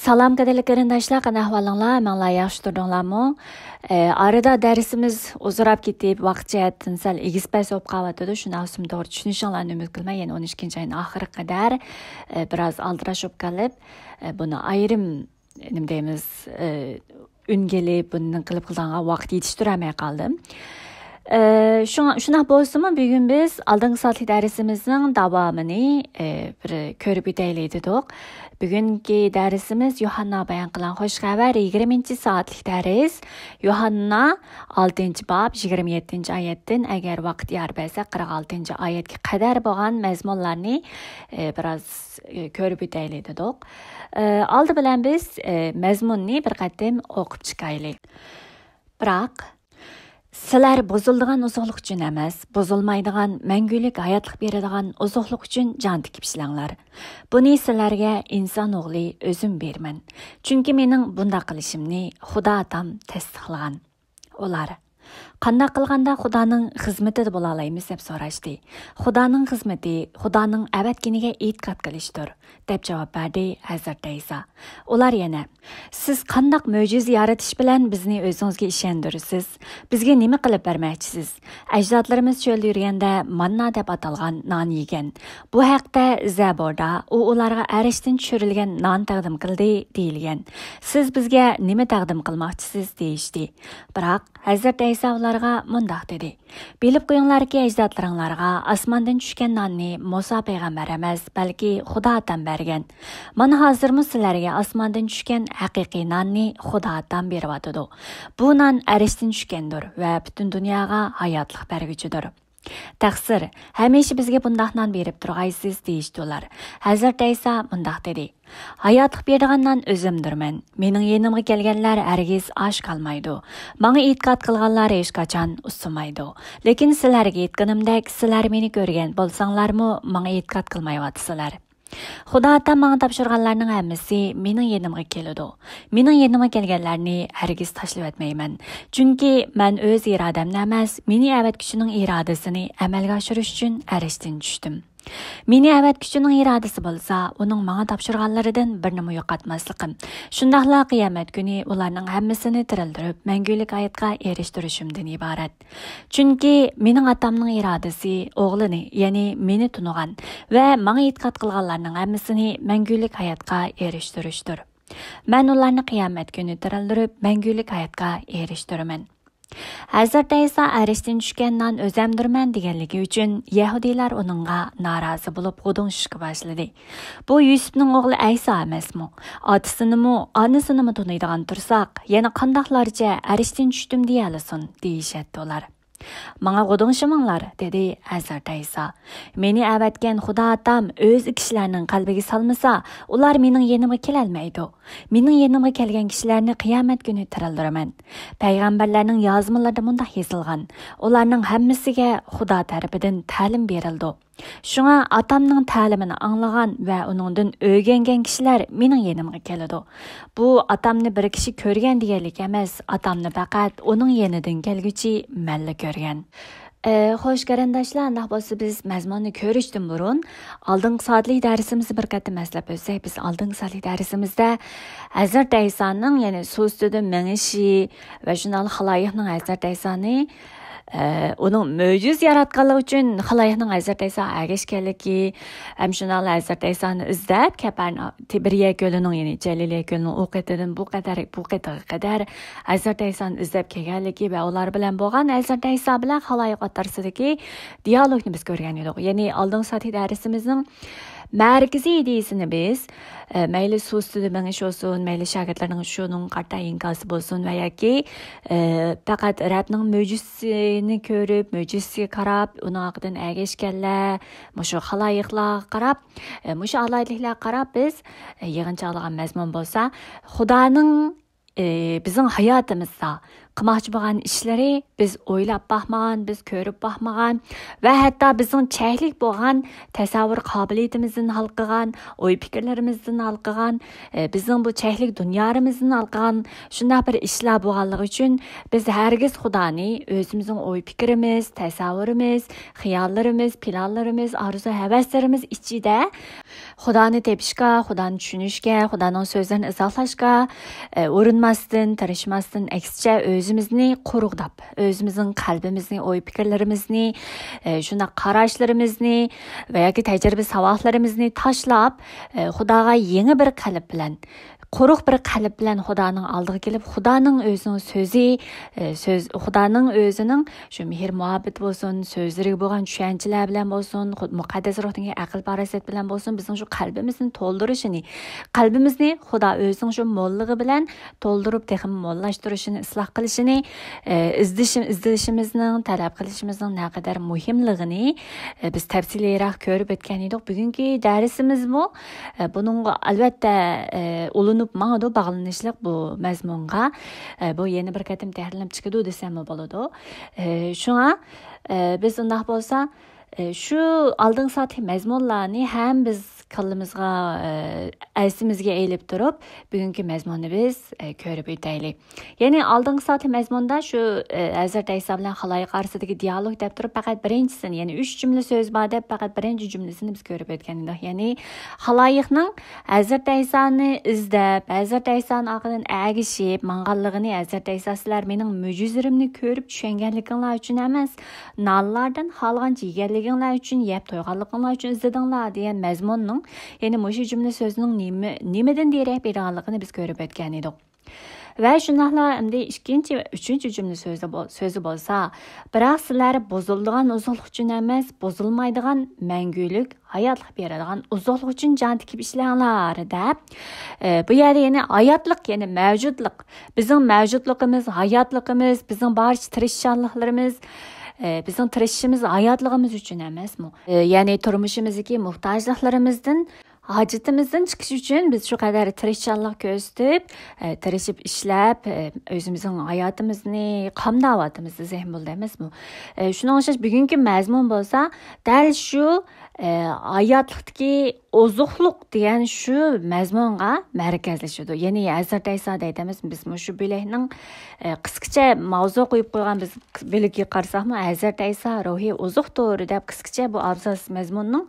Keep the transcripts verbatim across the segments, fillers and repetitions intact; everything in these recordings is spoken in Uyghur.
سالام، قەدىرلىك قېرىنداشلار، قانداق ئەھۋالىڭلار؟ ئەمىڭلار ياخشى تۇردۇڭلارمۇ؟ ئە، ئارىدا دەرسىمىز ئۇزىراپ كېتىپ، ۋاقىت جەھەتتىن سەل ئېگىز-پەس بولۇپ قالىۋاتىدۇ. شۇنىڭ ئۈچۈن توغرا چۈشىنىشىڭلارنى ئۈمىد قىلىمەن. يەنە ئون ئىككىنچى ئاينىڭ ئاخىرىغا قەدەر، ئە، بىراز ئالدىراش بولۇپ قېلىپ، ئە، بۇنى ئايرىم، نېمە دەيمىز، ئە، ئۈنگىلىپ، بۇنىڭ قىلىپ قىلىدىغانغا ۋاقىت يېتىشتۈرەلمەي قالدىم. ئە، شۇڭا، شۇنداق بولسىمۇ، بۈگۈن بىز ئالدىنقى سائەتلىك دەرسىمىزنىڭ داۋامىنى، ئە، بىر كۆرۈپ ئۆتەيلى دېدۇق. بۈگۈنكى دەرسىمىز يوھاننا بايان قىلغان خۇش خەۋەر، يىگىرمىنچى سائەتلىك دەرس. يوھاننا ئالتىنچى باب، يىگىرمە يەتتىنچى ئايەتتىن، ئەگەر ۋاقىت يار بەرسە، قىرىق ئالتىنچى ئايەتكە قەدەر بولغان مەزمۇنلارنى، ئە، بىراز، ئە، كۆرۈپ ئۆتەيلى دېدۇق. ئە، ئالدى بىلەن بىز، ئە، مەزمۇننى بىر قېتىم ئوقۇپ چىقايلى. بىراق، سىلەر بۇزۇلىدىغان ئوزۇقلۇق ئۈچۈن ئەمەس، بۇزۇلمايدىغان، مەڭگۈلۈك ھاياتلىق بېرىدىغان ئوزۇقلۇق ئۈچۈن جان تىكىپ ئىشلەڭلار. بۇنى سىلەرگە ئىنسان ئوغلى ئۆزۈم بېرىمەن. چۈنكى مېنىڭ بۇنداق قىلىشىمنى خۇدا ئاتام تەستىقلىغان. ئۇلار، قانداق قىلغاندا خۇدانىڭ خىزمىتىدە بولالايمىز؟ دەپ سوراشتى. خۇدانىڭ خىزمىتى خۇدانىڭ ئەۋەتكىنىگە ئېتىقاد قىلىشتۇر، دەپ جاۋاب بەردى ھەزرىتى ئەيسا. ئۇلار يەنە، سىز قانداق مۆجىزە يارىتىش بىلەن بىزنى ئۆزىڭىزگە ئىشەندۈرىسىز؟ بىزگە نېمە قىلىپ بەرمەكچىسىز؟ ئەجدادلىرىمىز چۆلدە يۈرگەندە ماننا دەپ ئاتالغان نان يېگەن. بۇ ھەقتە زەبۇردا ئۇ ئۇلارغا ئەرشتىن چۈشۈرۈلگەن نان تەقدىم قىلدى، دېيىلگەن. سىز بىزگە نېمە تەقدىم قىلماقچىسىز؟ دېيىشتى. بىراق، ھەزرەت ئەيسا ئۇلارغا مۇنداق دېدى، بىلىپ قويۇڭلاركى، ئەجدادلىرىڭلارغا ئاسماندىن چۈشكەن ناننى مۇسا پەيغەمبەر ئەمەس، بەلكى خۇدا ئاتام بەرگەن. مانا ھازىرمۇ سىلەرگە ئاسماندىن چۈشكەن ھەقىقىي ناننى خۇدا ئاتام بېرىۋاتىدۇ. بۇ نان ئەرشتىن چۈشكەندۇر ۋە پۈتۈن دۇنياغا ھاياتلىق بەرگۈچىدۇر. تەقسىر، ھەمىشە بىزگە بۇنداق نان بېرىپ تۇرغايسىز، دېيىشتى ئۇلار. ھەزرەت ئەيسا مۇنداق دېدى، ھاياتلىق بېرىدىغان نان ئۆزۈمدۇرمەن. مېنىڭ يېنىمغا كەلگەنلەر ھەرگىز ئاچ قالمايدۇ. ماڭا ئېتىقاد قىلغانلار ھېچقاچان ئۇسسىمايدۇ. لېكىن سىلەرگە ئېيتقىنىمدەك، سىلەر مېنى كۆرگەن بولساڭلارمۇ، ماڭا ئېتىقاد قىلمايۋاتىسىلەر. خۇدا ئاتام ماڭا تاپشۇرغانلارنىڭ ھەممىسى مېنىڭ يېنىمغا كېلىدۇ. مېنىڭ يېنىمغا كەلگەنلەرنى ھەرگىز تاشلىۋەتمەيمەن. چۈنكى مەن ئۆز ئىرادەمنى ئەمەس، مېنى ئەۋەتكۈچىنىڭ ئىرادىسىنى ئەمەلگە ئاشۇرۇش ئۈچۈن ئەرشتىن چۈشتۈم. مېنى ئەۋەتكۈچىنىڭ ئىرادىسى بولسا، ئۇنىڭ ماڭا تاپشۇرغانلىرىدىن بىرنىمۇ يوقاتماسلىقىم، شۇنداقلا قىيامەت كۈنى ئۇلارنىڭ ھەممىسىنى تىرىلدۈرۈپ، مەڭگۈلۈك ھاياتقا ئېرىشتۈرۈشۈمدىن ئىبارەت. چۈنكى مېنىڭ ئاتامنىڭ ئىرادىسى ئوغلىنى، يەنى مېنى تونۇغان ۋە ماڭا ئېتىقاد قىلغانلارنىڭ ھەممىسىنى مەڭگۈلۈك ھاياتقا ئېرىشتۈرۈشتۇر. مەن ئۇلارنى قىيامەت كۈنى تىرىلدۈرۈپ، مەڭگۈلۈك ھاياتقا ئېرىشتۈرىمەن. ھەزرەت ئەيسا ئەرشتىن چۈشكەن نان ئۆزەمدۇرمەن دېگەنلىكى ئۈچۈن، يەھۇدىيلار ئۇنىڭغا نارازى بولۇپ، غۇدۇڭشىشقا باشلىدى. بۇ يۈسۈپنىڭ ئوغلى ئەيسا ئەمەسمۇ؟ ئاتىسىنىمۇ، ئانىسىنىمۇ تونۇيدىغان تۇرساق، يەنە قانداقلارچە ئەرشتىن چۈشتۈم دېيەلىسۇن؟ دېيىشەتتى ئۇلار. ماڭا غۇدۇڭشىماڭلار، دېدى ھەزرەت ئەيسا. مېنى ئەۋەتكەن خۇدا ئاتام ئۆزى كىشىلەرنىڭ قەلبىگە سالمىسا، ئۇلار مېنىڭ يېنىمغا كېلەلمەيدۇ. مېنىڭ يېنىمغا كەلگەن كىشىلەرنى قىيامەت كۈنى تىرىلدۈرىمەن. پەيغەمبەرلەرنىڭ يازمىلىرىدا مۇنداق يېزىلغان، ئۇلارنىڭ ھەممىسىگە خۇدا تەرىپىدىن تەلىم بېرىلىدۇ. شۇڭا ئاتامنىڭ تەلىمىنى ئاڭلىغان ۋە ئۇنىڭدىن ئۆگەنگەن كىشىلەر مېنىڭ يېنىمغا كېلىدۇ. بۇ ئاتامنى بىر كىشى كۆرگەن دېگەنلىك ئەمەس، ئاتامنى پەقەت ئۇنىڭ يېنىدىن كەلگۈچى مەنلا كۆرگەن. ئە، خوش، قېرىنداشلار، ئانداق بولسا بىز مەزمۇننى كۆرۈشتىن بۇرۇن، ئالدىنقى سائەتلىك دەرسىمىزنى بىر قېتىم ئەسلەپ ئۆتسەك، بىز ئالدىنقى سائەتلىك دەرسىمىزدە ھەزرەت ئەيسانىڭ، يەنى سۇ ئۈستىدە مېڭىشى ۋە شۇنداقلا خالايىقنىڭ ھەزرەت ئەيسانى، ئە، ئۇنىڭ مۆجىزە ياراتقانلىقى ئۈچۈن خالايىقنىڭ ھەزرەت ئەيساغا ئەگەشكەنلىكى، ھەم شۇنداقلا ھەزرەت ئەيسانى ئىزدەپ، كەپەرنا-، تىبرىيە كۆلىنىڭ، يەنى جەلىلىيە كۆلىنىڭ ئۇ قېتىدىن بۇ قەدەر، بۇ قېتىغا قەدەر ھەزرەت ئەيسانى ئىزدەپ كەلگەنلىكى ۋە ئۇلار بىلەن بولغان ھەزرەت ئەيسا بىلەن خالايىق ئوتتۇرىسىدىكى دىيالوگنى بىز كۆرگەن ئىدۇق. يەنى ئالدىنقى سائەتلىك دەرسىمىزنىڭ مەركىزىي ئىدىيىسىنى بىز، ئە، مەيلى سۇ ئۈستىدە مېڭىش بولسۇن، مەيلى شاگىرتلارنىڭ شۇنىڭغا قارىتا ئىنكاسى بولسۇن ۋە ياكى، ئە، پەقەت رەبنىڭ مۆجىزىسىنى كۆرۈپ، مۆجىزىسىگە قاراپ، ئۇنىڭ ھەققىدىن ئەگەشكەنلەر، مۇشۇ خالايىقلارغا قاراپ، ئە، مۇشۇ ئالاھىدىلىكلەرگە قاراپ بىز، ئە، يىغىنچاقلىغان مەزمۇن بولسا، خۇدانىڭ، ئە، بىزنىڭ ھاياتىمىزدا قىلماقچى بولغان ئىشلىرى بىز ئويلاپ باقمىغان، بىز كۆرۈپ باقمىغان ۋە ھەتتا بىزنىڭ چەكلىك بولغان تەسەۋۋۇر قابىلىيىتىمىزدىن ھالقىغان، ئوي پىكىرلىرىمىزدىن ھالقىغان، ئە، بىزنىڭ بۇ چەكلىك دۇنيالىرىمىزدىن ھالقىغان شۇنداق بىر ئىشلار بولغانلىقى ئۈچۈن بىز ھەرگىز خۇدانى ئۆزىمىزنىڭ ئوي پىكرىمىز، تەسەۋۋۇرىمىز، خىياللىرىمىز، پىلانلىرىمىز، ئارزۇ ھەۋەسلىرىمىز ئىچىدە خۇدانى تېپىشقا، خۇدانى چۈشىنىشكە، خۇدانىڭ سۆزلىرىنى ئىزاھلاشقا، ئە، ئۇرۇنماستىن، تىرىشماستىن، ئەكسىچە ئۆزىمىزنى قۇرغۇداپ، ئۆزىمىزنىڭ قەلبىمىزنى، ئوي پىكىرلىرىمىزنى، ئە، شۇنداق قاراشلىرىمىزنى ۋە ياكى تەجرىبە ساۋاقلىرىمىزنى تاشلاپ، ئە، خۇداغا يېڭى بىر قەلب بىلەن، قۇرۇق بىر قەلب بىلەن خۇدانىڭ ئالدىغا كېلىپ، خۇدانىڭ ئۆزىنىڭ سۆزى، ئە، سۆز، خۇدانىڭ ئۆزىنىڭ شۇ مېھىر مۇھەببىتى بولسۇن، سۆزلىرىگە بولغان چۈشەنچىلەر بىلەن بولسۇن، خۇد-، مۇقەددەس روھتىكى ئەقىل پاراسەت بىلەن بولسۇن، بىزنىڭ شۇ قەلبىمىزنى تولدۇرۇشىنى، قەلبىمىزنى خۇدا ئۆزىنىڭ شۇ موللىقى بىلەن تولدۇرۇپ، تېخىمۇ موللاشتۇرۇشىنى، ئىسلاھ قىلىشىنى، ئە، ئىزدىشىم-، ئىزدىنىشىمىزنىڭ، تەلەپ قىلىشىمىزنىڭ نەقەدەر مۇھىملىقىنى، ئە، بىز تەپسىلىيرەك كۆرۈپ ئۆتكەن ئىدۇق. بۈگۈنكى دەرسىمىزمۇ، ئە، بۇنىڭغا ئەلۋەتتە، ئە، ئۇلىنىپ ماڭىدۇ، باغلىنىشلىق بۇ مەزمۇنغا. ئە، بۇ يەنە بىر قېتىم تەھرىرلىنىپ چىقىدۇ دېسەممۇ بولىدۇ. ئە، شۇڭا، ئە، بىز ئۇنداق بولسا، ئە، شۇ ئالدىنقى سائەتتىكى مەزمۇنلارنى ھەم بىز كاللىمىزغا، ئە، ئەسىمىزگە ئېلىپ تۇرۇپ، بۈگۈنكى مەزمۇننى بىز، ئە، كۆرۈپ ئۆتەيلى. يەنى ئالدىنقى سائەتتىكى مەزمۇندا شۇ، ئە، ھەزرەت ئەيسا بىلەن خالايىق ئارىسىدىكى دىئالوگ دەپ تۇرۇپ، پەقەت بىرىنچىسىنى، يەنى ئۈچ جۈملە سۆز بار دەپ، پەقەت بىرىنچى جۈملىسىنى بىز كۆرۈپ ئۆتكەن ئىدۇق. يەنى خالايىقنىڭ ھەزرەت ئەيسانى ئىزدەپ، ھەزرەت ئەيسانىڭ ئارقىدىن ئەگىشىپ ماڭغانلىقىنى، ھەزرەت ئەيسا سىلەر مېنىڭ مۆجىزىلىرىمنى كۆرۈپ چۈشەنگەنلىكىڭلار ئۈچۈن ئەمەس، نانلاردىن خالىغانچە يېگەنلىكىڭلار ئۈچۈن، يەپ تويغانلىقىڭلار ئۈچۈن ئىزدىدىڭلار دېگەن مەزمۇننىڭ، يەنى مۇشۇ جۈملە سۆزىنىڭ نېمە، نېمىدىن دېرەك بېرىدىغانلىقىنى بىز كۆرۈپ ئۆتكەن ئىدۇق. ۋە شۇنداقلا ئەمدى ئىككىنچى، ئۈچىنچى جۈملە سۆزى بول-، سۆزى بولسا، بىراق سىلەر بۇزۇلىدىغان ئوزۇقلۇق ئۈچۈن ئەمەس، بۇزۇلمايدىغان مەڭگۈلۈك ھاياتلىق بېرىدىغان ئوزۇقلۇق ئۈچۈن جان تىكىپ ئىشلەڭلار، دەپ. ئە، بۇ يەردە يەنە ھاياتلىق، يەنى مەۋجۇتلۇق. بىزنىڭ مەۋجۇتلۇقىمىز، ھاياتلىقىمىز، بىزنىڭ بارچە تىرىشچانلىقلىرىمىز، ئە، بىزنىڭ تىرىشىشىمىز ھاياتلىقىمىز ئۈچۈن ئەمەسمۇ؟ ئە، يەنى تۇرمۇشىمىزدىكى موھتاجلىقلىرىمىزدىن، ھاجىتىمىزدىن چىقىش ئۈچۈن بىز شۇ قەدەر تىرىشچانلىق كۆرسىتىپ، ئە، تىرىشىپ ئىشلەپ، ئە، ئۆزىمىزنىڭ ھاياتىمىزنى قامداۋاتىمىز دېسەم بولىدۇ ئەمەسمۇ؟ ئە، شۇنىڭغا ئوخشاش بۈگۈنكى مەزمۇن بولسا دەل شۇ، ئە، ھاياتلىقتىكى ئوزۇقلۇق دېگەن شۇ مەزمۇنغا مەركەزلىشىدۇ. يەنى ھەزرەت ئەيسا دەيدۇ ئەمەسمۇ؟ بىز مۇشۇ بۆلەكنىڭ، ئە، قىسقىچە ماۋزۇ قويۇپ قويغان بىز بۆلىكىگە قارىساقمۇ، ھەزرەت ئەيسا روھىي ئوزۇقتۇر دەپ قىسقىچە بۇ ئابزاس مەزمۇننىڭ،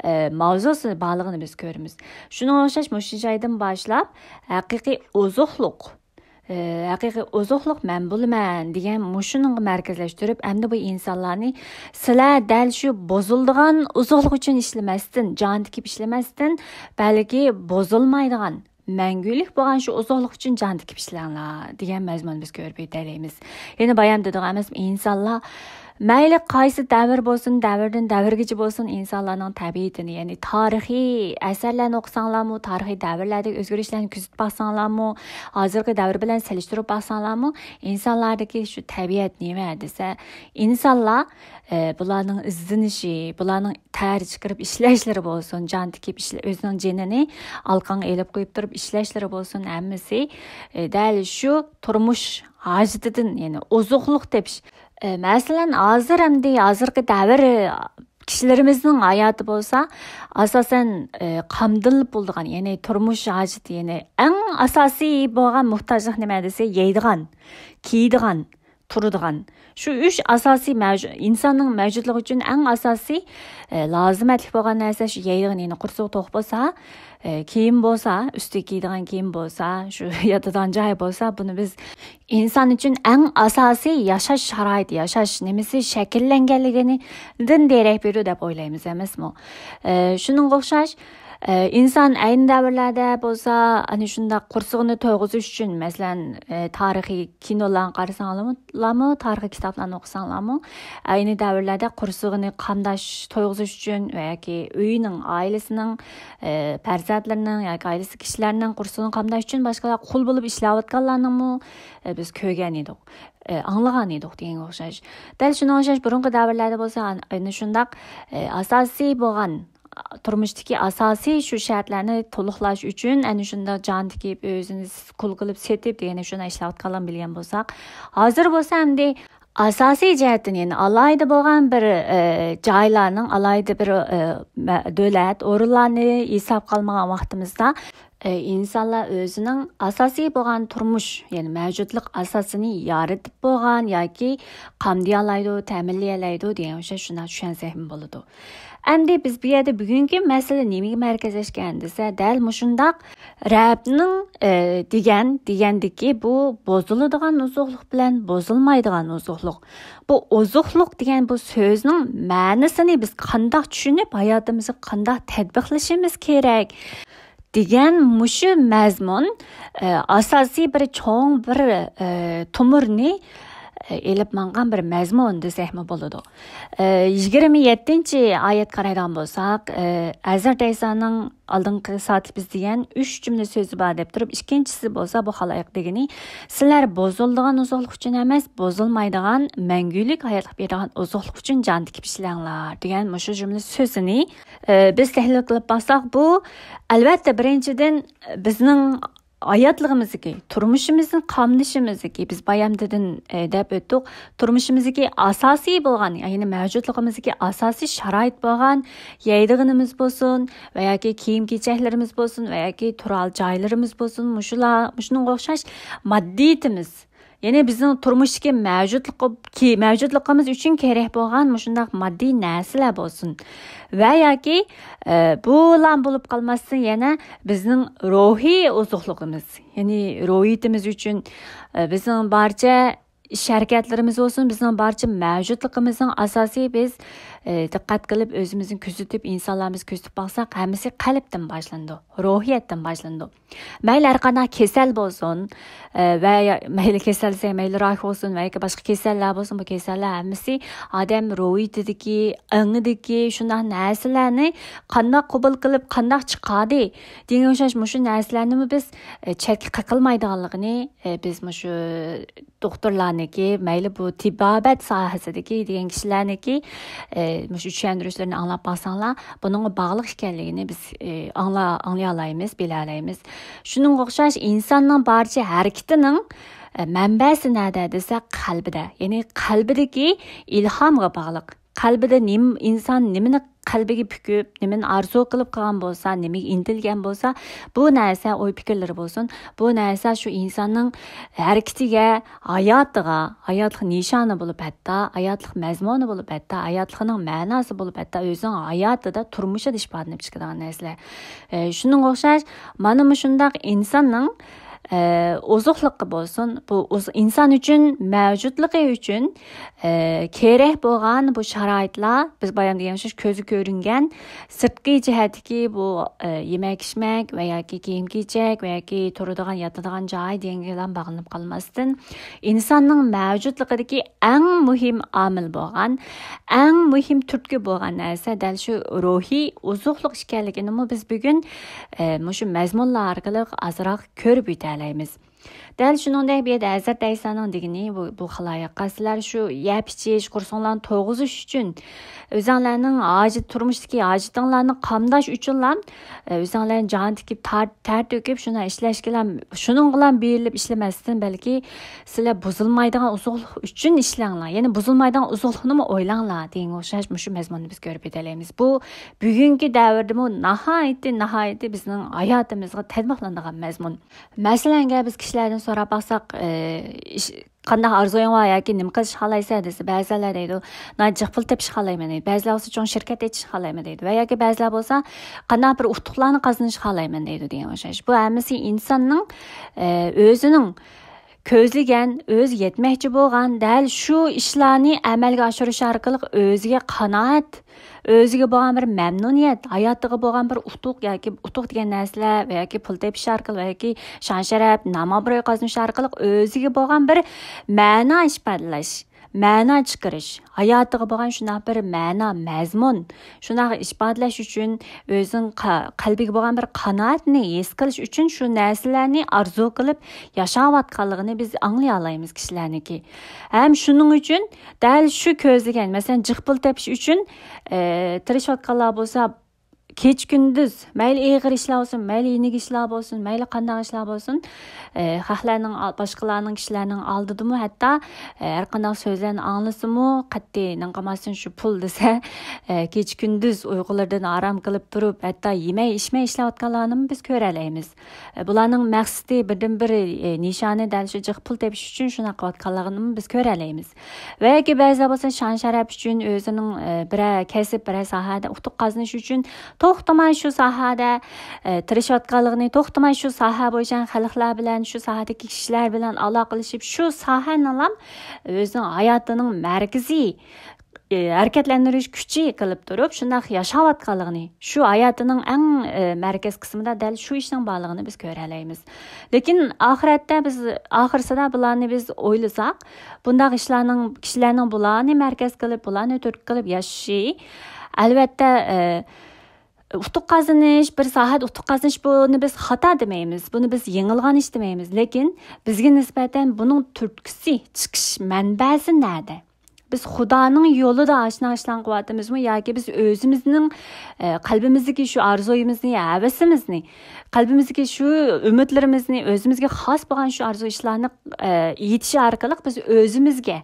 ئە، ماۋزۇسى بارلىقىنى بىز كۆرىمىز. شۇنىڭغا ئوخشاش مۇشۇ جايدىن باشلاپ ھەقىقىي ئوزۇقلۇق، ئە، ھەقىقىي ئوزۇقلۇق مەن بولىمەن دېگەن مۇشۇنىڭغا مەركەزلەشتۈرۈپ، ئەمدى بۇ ئىنسانلارنى سىلەر دەل شۇ بۇزۇلىدىغان ئوزۇقلۇق ئۈچۈن ئىشلىمەستىن، جان تىكىپ ئىشلىمەستىن، بەلكى بۇزۇلمايدىغان مەڭگۈلۈك بولغان شۇ ئوزۇقلۇق ئۈچۈن جان تىكىپ ئىشلەڭلار دېگەن مەزمۇننى بىز كۆرۈپ يېتەلەيمىز. يەنە بايام دېدۇق ئەمەسمۇ، ئىنسانلار مەيلى قايسى دەۋر بولسۇن، دەۋردىن دەۋرگىچە بولسۇن، ئىنسانلارنىڭ تەبىئىتىنى، يەنى تارىخىي ئەسەرلەرنى ئوقۇساڭلارمۇ، تارىخىي دەۋرلەردىكى ئۆزگىرىشلەرنى كۆزىتىپ باقساڭلارمۇ، ھازىرقى دەۋر بىلەن سېلىشتۇرۇپ باقساڭلارمۇ، ئىنسانلاردىكى شۇ تەبىئەت نېمە دېسە، ئىنسانلار، ئە، بۇلارنىڭ ئىزدىنىشى، بۇلارنىڭ تەر چىقىرىپ ئىشلەشلىرى بولسۇن، جان تىكىپ ئىشلە-، ئۆزىنىڭ جېنىنى ئالقانغا ئېلىپ قويۇپ تۇرۇپ ئىشلەشلىرى بولسۇن، ھەممىسى، ئە، دەل شۇ تۇرمۇش ھاجىتىدىن، يەنى ئوزۇقلۇق تېپىش. ئە، مەسىلەن، ھازىر ئەمدى ھازىرقى دەۋر كىشىلىرىمىزنىڭ ھاياتى بولسا، ئاساسەن، ئە، قامدىلىپ بولىدىغان، يەنى تۇرمۇش ھاجىتى، يەنى ئەڭ ئاساسىي بولغان موھتاجلىق نېمە دېسە، يەيدىغان، كىيىدىغان، تۇرىدىغان. شۇ ئۈچ ئاساسىي مەۋجۇ-، ئىنساننىڭ مەۋجۇتلۇقى ئۈچۈن ئەڭ ئاساسىي، ئە، لازىمەتلىك بولغان نەرسە شۇ يەيدىغان، يەنى قۇرسىقى توق بولسا، ئە، كىيىم بولسا، ئۈستىگە كىيىدىغان كىيىم بولسا، شۇ ياتىدىغان جاي بولسا، بۇنى بىز ئىنسان ئۈچۈن ئەڭ ئاساسىي ياشاش شارائىتى، ياشاش نېمىسى شەكىللەنگەنلىكىنىدىن دېرەك بېرىدۇ دەپ ئويلايمىز ئەمەسمۇ؟ ئە، شۇنىڭغا ئوخشاش، ئە، ئىنسان ئەينى دەۋرلەردە بولسا، ئەنە شۇنداق قورسىقىنى تويغۇزۇش ئۈچۈن، مەسىلەن، ئە، تارىخىي كىنولارنى قارىساڭلارمۇ، تارىخىي كىتابلارنى ئوقۇساڭلارمۇ، ئەينى دەۋرلەردە قورسىقىنى قامداش، تويغۇزۇش ئۈچۈن ۋە ياكى ئۆيىنىڭ، ئائىلىسىنىڭ، ئە، پەرزەنتلىرىنىڭ ياكى ئائىلىسىدىكى كىشىلەرنىڭ قورسىقىنى قامداش ئۈچۈن باشقىلار قۇل بولۇپ ئىشلەۋاتقانلارنىڭمۇ، ئە، بىز كۆرگەن ئىدۇق، ئە، ئاڭلىغان ئىدۇق دېگەنگە ئوخشاش. دەل شۇنىڭغا ئوخشاش بۇرۇنقى دەۋرلەردە بولسا، ئەنە شۇنداق، ئە، ئاساسىي بولغان تۇرمۇشتىكى ئاساسىي شۇ شەرتلەرنى تولۇقلاش ئۈچۈن ئەنە شۇنداق جان تىكىپ، ئۆزىنى كۇل قىلىپ سېتىپ دېگەندەك شۇنداق ئىشلەۋاتقانلارنى بىلگەن بولساق، ھازىر بولسا ئەمدى ئاساسىي جەھەتتىن، يەنى ئالاھىدە بولغان بىر، ئە، جايلارنىڭ، ئالاھىدە بىر، ئە، مە-، دۆلەت، ئورۇنلارنى ھېسابقا ئالمىغان ۋاقتىمىزدا، ئە، ئىنسانلار ئۆزىنىڭ ئاساسىي بولغان تۇرمۇش، يەنى مەۋجۇتلۇق ئاساسىنى يارىتىپ بولغان ياكى قامدىيالايدۇ، تەمىنلىيەلەيدۇ دېگەن ئوخشاش شۇنداق چۈشەنسەكمۇ بولىدۇ. ئەمدى بىز بۇ يەردە بۈگۈنكى مەسىلە نېمىگە مەركەزلەشكەن دېسە، دەل مۇشۇنداق رەبنىڭ، ئە، دېگەن، دېگەندىكى بۇ بۇزۇلىدىغان ئوزۇقلۇق بىلەن بۇزۇلمايدىغان ئوزۇقلۇق. بۇ ئوزۇقلۇق دېگەن بۇ سۆزنىڭ مەنىسىنى بىز قانداق چۈشىنىپ، ھاياتىمىزغا قانداق تەتبىقلىشىمىز كېرەك دېگەن مۇشۇ مەزمۇن، ئە، ئاساسىي بىر چوڭ بىر، ئە، تومۇرنى، ئە، ئېلىپ ماڭغان بىر مەزمۇن دېسەكمۇ بولىدۇ. ئە، يىگىرمە يەتتىنچى ئايەتكە قارايدىغان بولساق، ئە، ھەزرەت ئەيسانىڭ ئالدىنقى سائەتتە بىز دېگەن ئۈچ جۈملە سۆزى بار دەپ تۇرۇپ، ئىككىنچىسى بولسا بۇ خالايىق دېگىنى، سىلەر بۇزۇلىدىغان ئوزۇقلۇق ئۈچۈن ئەمەس، بۇزۇلمايدىغان مەڭگۈلۈك ھاياتلىق بېرىدىغان ئوزۇقلۇق ئۈچۈن جان تىكىپ ئىشلەڭلار دېگەن مۇشۇ جۈملە سۆزىنى، ئە، بىز تەھلىل قىلىپ باقساق، بۇ ئەلۋەتتە بىرىنچىدىن بىزنىڭ ھاياتلىقىمىزدىكى، تۇرمۇشىمىزنىڭ قاملىشىمىزدىكى، بىز بايامدىن، ئە، دەپ ئۆتتۇق، تۇرمۇشىمىزدىكى ئاساسىي بولغان، يەنى مەۋجۇتلۇقىمىزدىكى ئاساسىي شارائىت بولغان يەيدىغىنىمىز بولسۇن ۋە ياكى كىيىم-كېچەكلىرىمىز بولسۇن ۋە ياكى تۇرار جايلىرىمىز بولسۇن، مۇشۇلار، مۇشۇنىڭغا ئوخشاش ماددىيىتىمىز، يەنى بىزنىڭ تۇرمۇشتىكى مەۋجۇتلۇقى، كى-، مەۋجۇتلۇقىمىز ئۈچۈن كېرەك بولغان مۇشۇنداق ماددىي نەرسىلەر بولسۇن ۋە ياكى، ئە، بۇلار بولۇپ قالماستىن، يەنە بىزنىڭ روھىي ئوزۇقلۇقىمىز، يەنى روھىيىتىمىز ئۈچۈن، ئە، بىزنىڭ بارچە ئىش ھەرىكەتلىرىمىز بولسۇن، بىزنىڭ بارچە مەۋجۇتلۇقىمىزنىڭ ئاساسى بىز، ئە، دىققەت قىلىپ، ئۆزىمىزنى كۆزىتىپ، ئىنسانلارىمىزنى كۆزىتىپ باقساق، ھەممىسى قەلبتىن باشلىنىدۇ، روھىيەتتىن باشلىنىدۇ. مەيلى ھەر قانداق كېسەل بولسۇن، ئە، ۋە يا-، مەيلى كېسەل دېسەك، مەيلى راك بولسۇن ۋە ياكى باشقا كېسەللەر بولسۇن، بۇ كېسەللەر ھەممىسى ئادەم روھىيىتىدىكى، ئېڭىدىكى شۇنداق نەرسىلەرنى قانداق قوبۇل قىلىپ، قانداق چىقاردى دېگەنگە ئوخشاش مۇشۇ نەرسىلەرنىمۇ بىز، ئە، چەتكە قېقىلمايدىغانلىقىنى، ئە، بىز مۇشۇ دوختۇرلارنىكى، مەيلى بۇ تېبابەت ساھەسىدىكى دېگەن كىشىلەرنىكى، ئە، مۇشۇ چۈشەندۈرۈشلىرىنى ئاڭلاپ باقساڭلار، بۇنىڭغا باغلىق ئىكەنلىكىنى بىز، ئى، ئاڭلا-، ئاڭلىيالايمىز، بىلەلەيمىز. شۇنىڭغا ئوخشاش ئىنساننىڭ بارچە ھەرىكىتىنىڭ، ئى، مەنبەسى نەدە دېسە، قەلبىدە. يەنى قەلبىدىكى ئىلھامغا باغلىق. قەلبىدە نېمە، ئىنسان نېمىنى قەلبىگە پۈكۈپ، نېمىنى ئارزۇ قىلىپ قالغان بولسا، نېمىگە ئىنتىلگەن بولسا، بۇ نەرسە، ئوي پىكىرلىرى بولسۇن، بۇ نەرسە شۇ ئىنساننىڭ ھەرىكىتىگە، ھاياتىغا، ھاياتلىق نىشانى بولۇپ ھەتتا، ھاياتلىق مەزمۇنى بولۇپ ھەتتا، ھاياتلىقىنىڭ مەناسى بولۇپ ھەتتا ئۆزىنىڭ ھاياتىدا، تۇرمۇشىدا ئىپادىلىنىپ چىقىدىغان نەرسىلەر. ئە، شۇنىڭغا ئوخشاش، مانا مۇشۇنداق ئىنساننىڭ، ئە، ئوزۇقلۇقى بولسۇن، بۇ ئوز-، ئىنسان ئۈچۈن، مەۋجۇتلۇقى ئۈچۈن، ئە، كېرەك بولغان بۇ شارائىتلار، بىز بايام دېگەن ئوخشاش كۆزگە كۆرۈنگەن سىرتقى جەھەتتىكى بۇ، ئە، يېمەك-ئىچمەك ۋە ياكى كىيىم-كېچەك ۋە ياكى تۇرىدىغان، ياتىدىغان جاي دېگەنگە باغلىنىپ قالماستىن، ئىنساننىڭ مەۋجۇتلۇقىدىكى ئەڭ مۇھىم ئامىل بولغان، ئەڭ مۇھىم تۈرتكە بولغان نەرسە دەل شۇ روھىي ئوزۇقلۇق ئىكەنلىكىنىمۇ بىز بۈگۈن، ئە، مۇشۇ مەزمۇنلار ئارقىلىق ئازراق كۆرۈپ ئۆتەلەيمىز. دەل شۇنىڭدەك بۇ يەردە ھەزرەت ئەيسانىڭ دېگىنى، بۇ، بۇ خالايىققا، سىلەر شۇ يەپ ئىچىش، قورسىقىڭلارنى توغۇزۇش ئۈچۈن، ئۆزۈڭلارنىڭ ھاجەت، تۇرمۇشتىكى ھاجىتىڭلارنى قامداش ئۈچۈنلا، ئۆزۈڭلارنى جان تىكىپ، تار-، تەر تۆكۈپ، شۇنداق ئىشلەشكىلا، شۇنىڭغىلا بېرىلىپ ئىشلىمەستىن، بەلكى سىلەر بۇزۇلمايدىغان ئوزۇقلۇق ئۈچۈن ئىشلەڭلار. يەنى بۇزۇلمايدىغان ئوزۇقلۇقنىمۇ ئويلاڭلار دېگەنگە ئوخشاش مۇشۇ مەزمۇننى بىز كۆرۈپ ئۆتەلەيمىز. بۇ بۈگۈنكى دەۋردىمۇ ناھايىتى، ناھايىتى بىزنىڭ ھاياتىمىزغا تەتبىقلىنىدىغان مەزمۇن. مەسىلەن، ئەگەر بىز كىشىلەردىن سوراپ باقساق، ئى، ئىش، قانداق ئارزۇيۇڭ بار ياكى نېمە قىلىشنى خالايسەن دېسە، بەزىلەر دەيدۇ، ناھايىتى جىق پۇل تېپىشنى خالايمەن دەيدۇ. بەزىلەر بولسا چوڭ شىركەت ئېچىشنى خالايمەن دەيدۇ. ۋە ياكى بەزىلەر بولسا قانداق بىر ئۇتۇقلارنى قازىنىشنى خالايمەن دەيدۇ دېگەن ئوخشاش. بۇ ھەممىسى ئىنساننىڭ، ئى، ئۆزىنىڭ كۆزلىگەن، ئۆزى يەتمەكچى بولغان دەل شۇ ئىشلارنى ئەمەلگە ئاشۇرۇش ئارقىلىق ئۆزىگە قانائەت، ئۆزىگە بولغان بىر مەمنۇنىيەت، ھاياتىغا بولغان بىر ئۇتۇق ياكى ئۇتۇق دېگەن نەرسىلەر ۋە ياكى پۇل تېپىش ئارقىلىق ۋە ياكى شان-شەرەپ، نام-ئابرۇي قازىنىش ئارقىلىق ئۆزىگە بولغان بىر مەنا ئىپادىلەش، مەنا چىقىرىش، ھاياتىغا بولغان شۇنداق بىر مەنا، مەزمۇن، شۇنداق ئىپادىلەش ئۈچۈن، ئۆزىنىڭ قا-، قەلبىگە بولغان بىر قانائەتنى ھېس قىلىش ئۈچۈن شۇ نەرسىلەرنى ئارزۇ قىلىپ ياشاۋاتقانلىقىنى بىز ئاڭلىيالايمىز كىشىلەرنىڭكى. ھەم شۇنىڭ ئۈچۈن دەل شۇ كۆزلىگەن، مەسىلەن، جىق پۇل تېپىش ئۈچۈن، ئى، تىرىشىۋاتقانلار بولسا، كېچە كۈندۈز مەيلى ئېغىر ئىشلار بولسۇن، مەيلى يېنىك ئىشلار بولسۇن، مەيلى قانداق ئىشلار بولسۇن، ئە، خەقلەرنىڭ ئال-، باشقىلارنىڭ، كىشىلەرنىڭ ئالدىدىمۇ ھەتتا، ئە، ھەر قانداق سۆزلەرنى ئاڭلىسىمۇ، قەتئىي نېمە قىلماستىن شۇ پۇل دېسە، ئە، كېچە كۈندۈز ئۇيقۇلىرىدىن ئارام قىلىپ تۇرۇپ، ھەتتا يېمەي ئىچمەي ئىشلەۋاتقانلارنىمۇ بىز كۆرەلەيمىز. ئە، بۇلارنىڭ مەقسىتى بىردىنبىر، ئە، نىشانى دەل شۇ جىق پۇل تېپىش ئۈچۈن شۇنداق قىلىۋاتقانلىقىنىمۇ بىز كۆرەلەيمىز. ۋە ياكى بەزىلەر بولسا شان-شەرەپ ئۈچۈن، ئۆزىنىڭ، ئە، بىرەر كەسىپ، بىرەر ساھەدە ئۇتۇق قازىنىش ئۈچۈن توختىماي شۇ ساھەدە، ئە، تىرىشىۋاتقانلىقىنى، توختىماي شۇ ساھە بويىچە خەلقلەر بىلەن، شۇ ساھەدىكى كىشىلەر بىلەن ئالاقىلىشىپ، شۇ ساھەنىلا ئۆزىنىڭ ھاياتىنىڭ مەركىزىي، ئە، ھەرىكەتلەندۈرۈش كۈچى قىلىپ تۇرۇپ، شۇنداق ياشاۋاتقانلىقىنى، شۇ ھاياتىنىڭ ئەڭ، ئە، مەركەز قىسمىدا دەل شۇ ئىشنىڭ بارلىقىنى بىز كۆرەلەيمىز. لېكىن ئاخىرەتتە بىز، ئاخىرسىدا بۇلارنى بىز ئويلىساق، بۇنداق ئىشلارنىڭ، كىشىلەرنىڭ بۇلارنى مەركەز قىلىپ، بۇلارنى تۈرتكە قىلىپ ياشىشى، ئەلۋەتتە، ئە، ئۇتۇق قازىنىش، بىر ساھەدە ئۇتۇق قازىنىش، بۇنى بىز خاتا دېمەيمىز، بۇنى بىز يېڭىلغان ئىش دېمەيمىز. لېكىن بىزگە نىسبەتەن بۇنىڭ تۈرتكىسى، چىقىش مەنبەسى نەدە؟ بىز خۇدانىڭ يولىدا ئاشۇنداق ئىشلارنى قىلىۋاتىمىزمۇ ياكى بىز ئۆزىمىزنىڭ، ئە، قەلبىمىزدىكى شۇ ئارزۇيىمىزنى، ھەۋىسىمىزنى، قەلبىمىزدىكى شۇ ئۈمىدلىرىمىزنى ئۆزىمىزگە خاس بولغان شۇ ئارزۇ ئىشلارنى، ئە، يېتىش ئارقىلىق بىز ئۆزىمىزگە،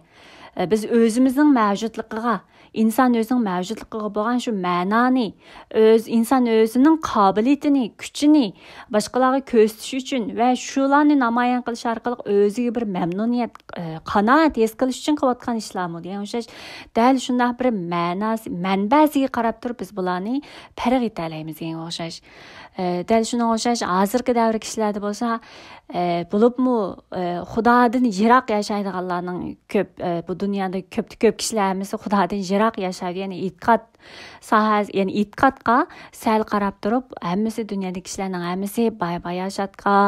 ئە، بىز ئۆزىمىزنىڭ مەۋجۇتلۇقىغا، ئىنسان ئۆزىنىڭ مەۋجۇتلۇقىغا بولغان شۇ مەنانى، ئۆز، ئىنسان ئۆزىنىڭ قابىلىيىتىنى، كۈچىنى باشقىلارغا كۆرسىتىش ئۈچۈن ۋە شۇلارنى نامايان قىلىش ئارقىلىق ئۆزىگە بىر مەمنۇنىيەت، ئە، قانائەت ھېس قىلىش ئۈچۈن قىلىۋاتقان ئىشلارمۇ دېگەن ئوخشاش، دەل شۇنداق بىر مەناسى، مەنبەسىگە قاراپ تۇرۇپ بىز بۇلارنى پەرق ئېتەلەيمىز دېگەن ئوخشاش. ئە، دەل شۇنىڭغا ئوخشاش ھازىرقى دەۋر كىشىلەردە بولسا، ئە، بولۇپمۇ، ئە، خۇدادىن يىراق ياشايدىغانلارنىڭ كۆپ، ئە، بۇ دۇنيادا كۆپتە كۆپ كىشىلەر ھەممىسى خۇدادىن يىراق ياشايدۇ. يەنى ئېتىقاد ساھەسى، يەنى ئېتىقادقا سەل قاراپ تۇرۇپ، ھەممىسى، دۇنيادىكى كىشىلەرنىڭ ھەممىسى باي-باياشاتقا،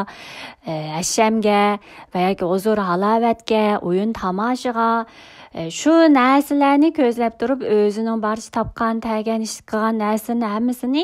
ئە، ھەشەمگە ۋە ياكى ھۇزۇر-ھالاۋەتكە، ئويۇن-تاماشىغا، ئە، شۇ نەرسىلەرنى كۆزلەپ تۇرۇپ، ئۆزىنىڭ بارچە تاپقان، تەگەن، ئىش قىلغان نەرسىلىرىنى ھەممىسىنى،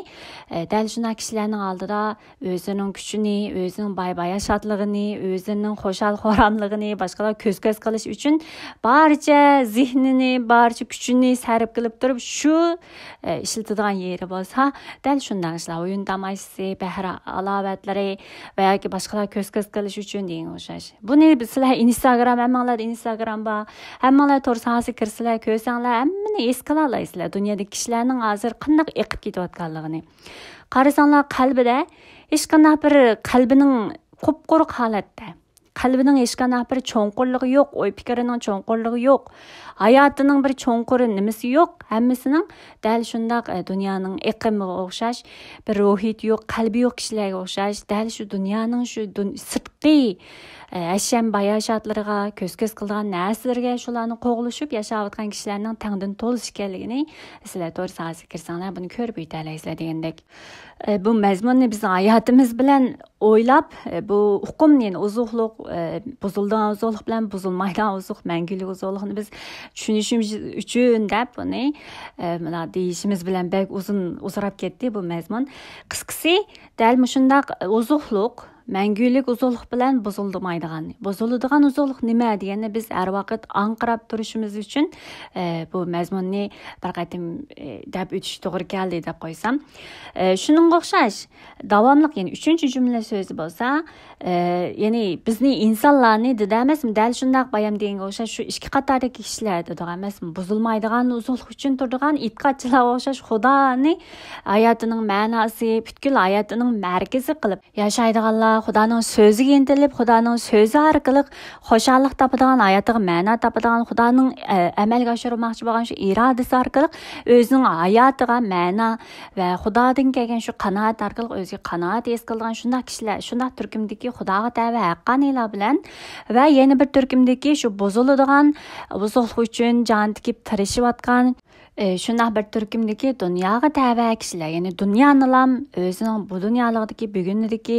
ئە، دەل شۇنداق كىشىلەرنىڭ ئالدىدا ئۆزىنىڭ كۈچىنى، ئۆزىنىڭ باي-باياشاتلىقىنى، ئۆزىنىڭ خۇشال-خۇراملىقىنى باشقىلارغا كۆز-كۆز قىلىش ئۈچۈن بارچە زېھنىنى، بارچە كۈچىنى سەرپ قىلىپ تۇرۇپ، شۇ، ئە، ئىشلىتىدىغان يېرى بولسا، دەل شۇنداق ئىشلار، ئويۇن تاماشىسى، بەھرە ئالاۋەتلىرى ۋە ياكى باشقىلار كۆز-كۆز قىلىش ئۈچۈن دېگەن ئوخشاش. بۇنى سىلەر ئىنستاگرام، ھەممىڭلاردا ئىنستاگرام بار، ھەممىڭلار تور ساھەسىگە كىرسىلەر، كۆرسەڭلار، ھەممىنى ھېس قىلالايسىلەر، دۇنيادىكى كىشىلەرنىڭ ھازىر قانداق ئېقىپ كېتىۋاتقانلىقىنى. قارىساڭلار، قەلبىدە ھېچقانداق بىر، قەلبىنىڭ قۇپقۇرۇق ھالەتتە، قەلبىنىڭ ھېچقانداق بىر چوڭقۇرلۇقى يوق، ئوي پىكرىنىڭ چوڭقۇرلۇقى يوق، ھاياتىنىڭ بىر چوڭقۇر نېمىسى يوق. ھەممىسىنىڭ دەل شۇنداق، ئە، دۇنيانىڭ ئېقىمىغا ئوخشاش، بىر روھىيىتى يوق، قەلبى يوق كىشىلەرگە ئوخشاش، دەل شۇ دۇنيانىڭ شۇ دۇن-، سىرتقى، ئە، ھەشەم باياشاتلىرىغا، كۆز-كۆز قىلىدىغان نەرسىلىرىگە، شۇلارنى قوغلىشىپ ياشاۋاتقان كىشىلەرنىڭ تەڭدىن تولۇش ئىكەنلىكىنى سىلەر تور ساھەسىگە كىرسەڭلار، بۇنى كۆرۈپ يېتەلەيسىلەر دېگەندەك. ئە، بۇ مەزمۇننى بىزنىڭ ھاياتىمىز بىلەن ئويلاپ، ئە، بۇ ئۇقۇمنى، يەنى ئوزۇقلۇق، ئە، بۇزۇلىدىغان ئوزۇقلۇق بىلەن بۇزۇلمايدىغان ئوزۇق، مەڭگۈلۈك ئوزۇقلۇقنى بىز چۈشىنىشىمىز ئۈچۈن دەپ بۇنى، ئە، مانا دېيىشىمىز بىلەن بەك ئۇزۇن، ئۇزىراپ كەتتى بۇ مەزمۇن. قىسقىسى، دەل مۇشۇنداق ئوزۇقلۇق، مەڭگۈلۈك ئوزۇقلۇق بىلەن بۇزۇلمايدىغان، بۇزۇلىدىغان ئوزۇقلۇق نېمە دېگەننى بىز ھەر ۋاقىت ئاڭقىراپ تۇرۇشىمىز ئۈچۈن، ئە، بۇ مەزمۇننى بىر قېتىم، ئە، دەپ ئۆتۈش توغرا كەلدى دەپ قويسام. ئە، شۇنىڭغا ئوخشاش، داۋاملىق، يەنى ئۈچىنچى جۈملە سۆزى بولسا، ئە، يەنى بىزنى ئىنسانلارنى دېدى ئەمەسمۇ؟ دەل شۇنداق بايام دېگەنگە ئوخشاش شۇ ئىككى قاتاردىكى كىشىلەر دېدۇق ئەمەسمۇ؟ بۇزۇلمايدىغان، ئوزۇقلۇق ئۈچۈن تۇرىدىغان ئېتىقادچىلارغا ئوخشاش خۇدانى ھاياتىنىڭ مەناسى، پۈتكۈل ھاياتىنىڭ مەركىزى قىلىپ ياشايدىغانلار، خۇدانىڭ سۆزىگە ئىنتىلىپ، خۇدانىڭ سۆزى ئارقىلىق خۇشاللىق تاپىدىغان، ھاياتىغا مەنا تاپىدىغان، خۇدانىڭ، ئە، ئەمەلگە ئاشۇرماقچى بولغان شۇ ئىرادىسى ئارقىلىق ئۆزىنىڭ ھاياتىغا مەنا ۋە خۇدادىن كەلگەن شۇ قانائەت ئارقىلىق ئۆزىگە قانائەت ھېس قىلىدىغان شۇنداق كىشىلەر، شۇنداق تۈركۈمدىكى خۇداغا تەۋە ھەققانىيلار بىلەن ۋە يەنە بىر تۈركۈمدىكى شۇ بۇزۇلىدىغان، بۇزۇقلۇق ئۈچۈن جان تىكىپ تىرىشىۋاتقان، ئى، شۇنداق بىر تۈركۈمدىكى دۇنياغا تەۋە كىشىلەر، يەنى دۇنيانىلام ئۆزىنىڭ بۇ دۇنيالىقتىكى، بۈگۈندىكى،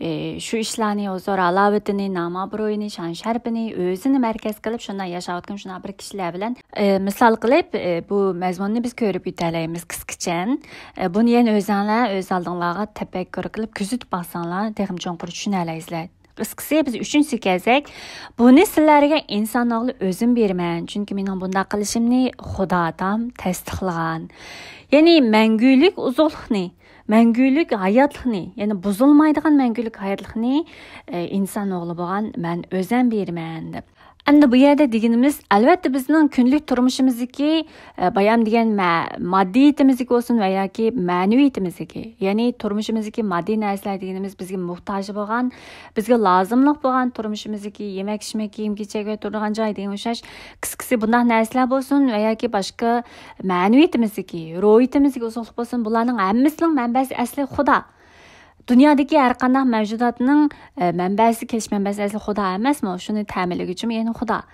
ئى، شۇ ئىشلارنى، ھۇزۇر-ھالاۋىتىنى، نام-ئابرۇيىنى، شان-شەرىپىنى ئۆزىنى مەركەز قىلىپ شۇنداق ياشاۋاتقان شۇنداق بىر كىشىلەر بىلەن، ئى، مىسال قىلىپ، ئى، بۇ مەزمۇننى بىز كۆرۈپ ئۆتەلەيمىز قىسقىچە. ئى، بۇنى يەنە ئۆزۈڭلار ئۆز ئالدىڭلارغا تەپەككۇر قىلىپ كۆزىتىپ باقساڭلار، تېخىمۇ چوڭقۇر چۈشىنەلەيسىلەر. قىسقىسى، بىز ئۈچىنچىسىگە كەلسەك، بۇنى سىلەرگە ئىنسان ئوغلى ئۆزۈم بېرىمەن، چۈنكى مېنىڭ بۇنداق قىلىشىمنى خۇدا ئاتام تەستىقلىغان. يەنى مەڭگۈلۈك ئوزۇقلۇقنى، مەڭگۈلۈك ھاياتلىقنى، يەنى بۇزۇلمايدىغان مەڭگۈلۈك ھاياتلىقنى، ئە، ئىنسان ئوغلى بولغان مەن ئۆزەم بېرىمەن دەپ. ئەمدى بۇ يەردە دېگىنىمىز، ئەلۋەتتە، بىزنىڭ كۈندىلىك تۇرمۇشىمىزدىكى، ئە، بايام دېگەن مە-، ماددىيىتىمىزدىكى بولسۇن ۋە ياكى مەنىۋىيىتىمىزدىكى، يەنى تۇرمۇشىمىزدىكى ماددىي نەرسىلەر دېگىنىمىز بىزگە موھتاج بولغان، بىزگە لازىملىق بولغان تۇرمۇشىمىزدىكى يېمەك-ئىچمەك، كىيىم-كېچەك ۋە تۇرىدىغان جاي دېگەن ئوخشاش قىسقىسى بۇنداق نەرسىلەر بولسۇن ۋە ياكى باشقا مەنىۋىيىتىمىزدىكى، روھىيىتىمىزدىكى ئوزۇقلۇق بولسۇن، بۇلارنىڭ ھەممىسىنىڭ مەنبەسى ئەسلى خۇدا. دۇنيادىكى ھەر قانداق مەۋجۇداتنىڭ، ئە، مەنبەسى، كېلىش مەنبەسى ئەسلى خۇدا ئەمەسمۇ؟ شۇنى تەمىنلىگۈچىمۇ يەنە خۇدا.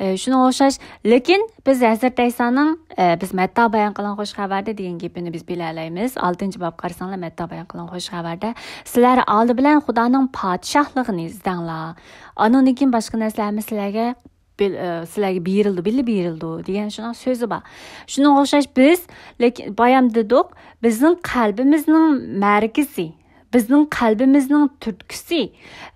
ئە، شۇنىڭغا ئوخشاش، لېكىن بىز ھەزرىتى ئەيسانىڭ، ئە، بىز مەتتا بايان قىلغان خۇش خەۋەردە دېگەن گېپىنى بىز بىلەلەيمىز. ئالتىنچى باب قارىساڭلار، مەتتا بايان قىلغان خۇش خەۋەردە، سىلەر ئالدى بىلەن خۇدانىڭ پادىشاھلىقىنى ئىزدەڭلار. ئانىڭدىن كېيىن باشقا نەرسىلەر ھەممە سىلەرگە بىل-، ئە، سىلەرگە بېرىلىدۇ، بىللە بېرىلىدۇ دېگەن شۇنداق سۆزى بار. شۇنىڭغا ئوخشاش بىز، لېكىن بايام دېدۇق، بىزنىڭ قەلبىمىزنىڭ مەركىزى، بىزنىڭ قەلبىمىزنىڭ تۈرتكىسى،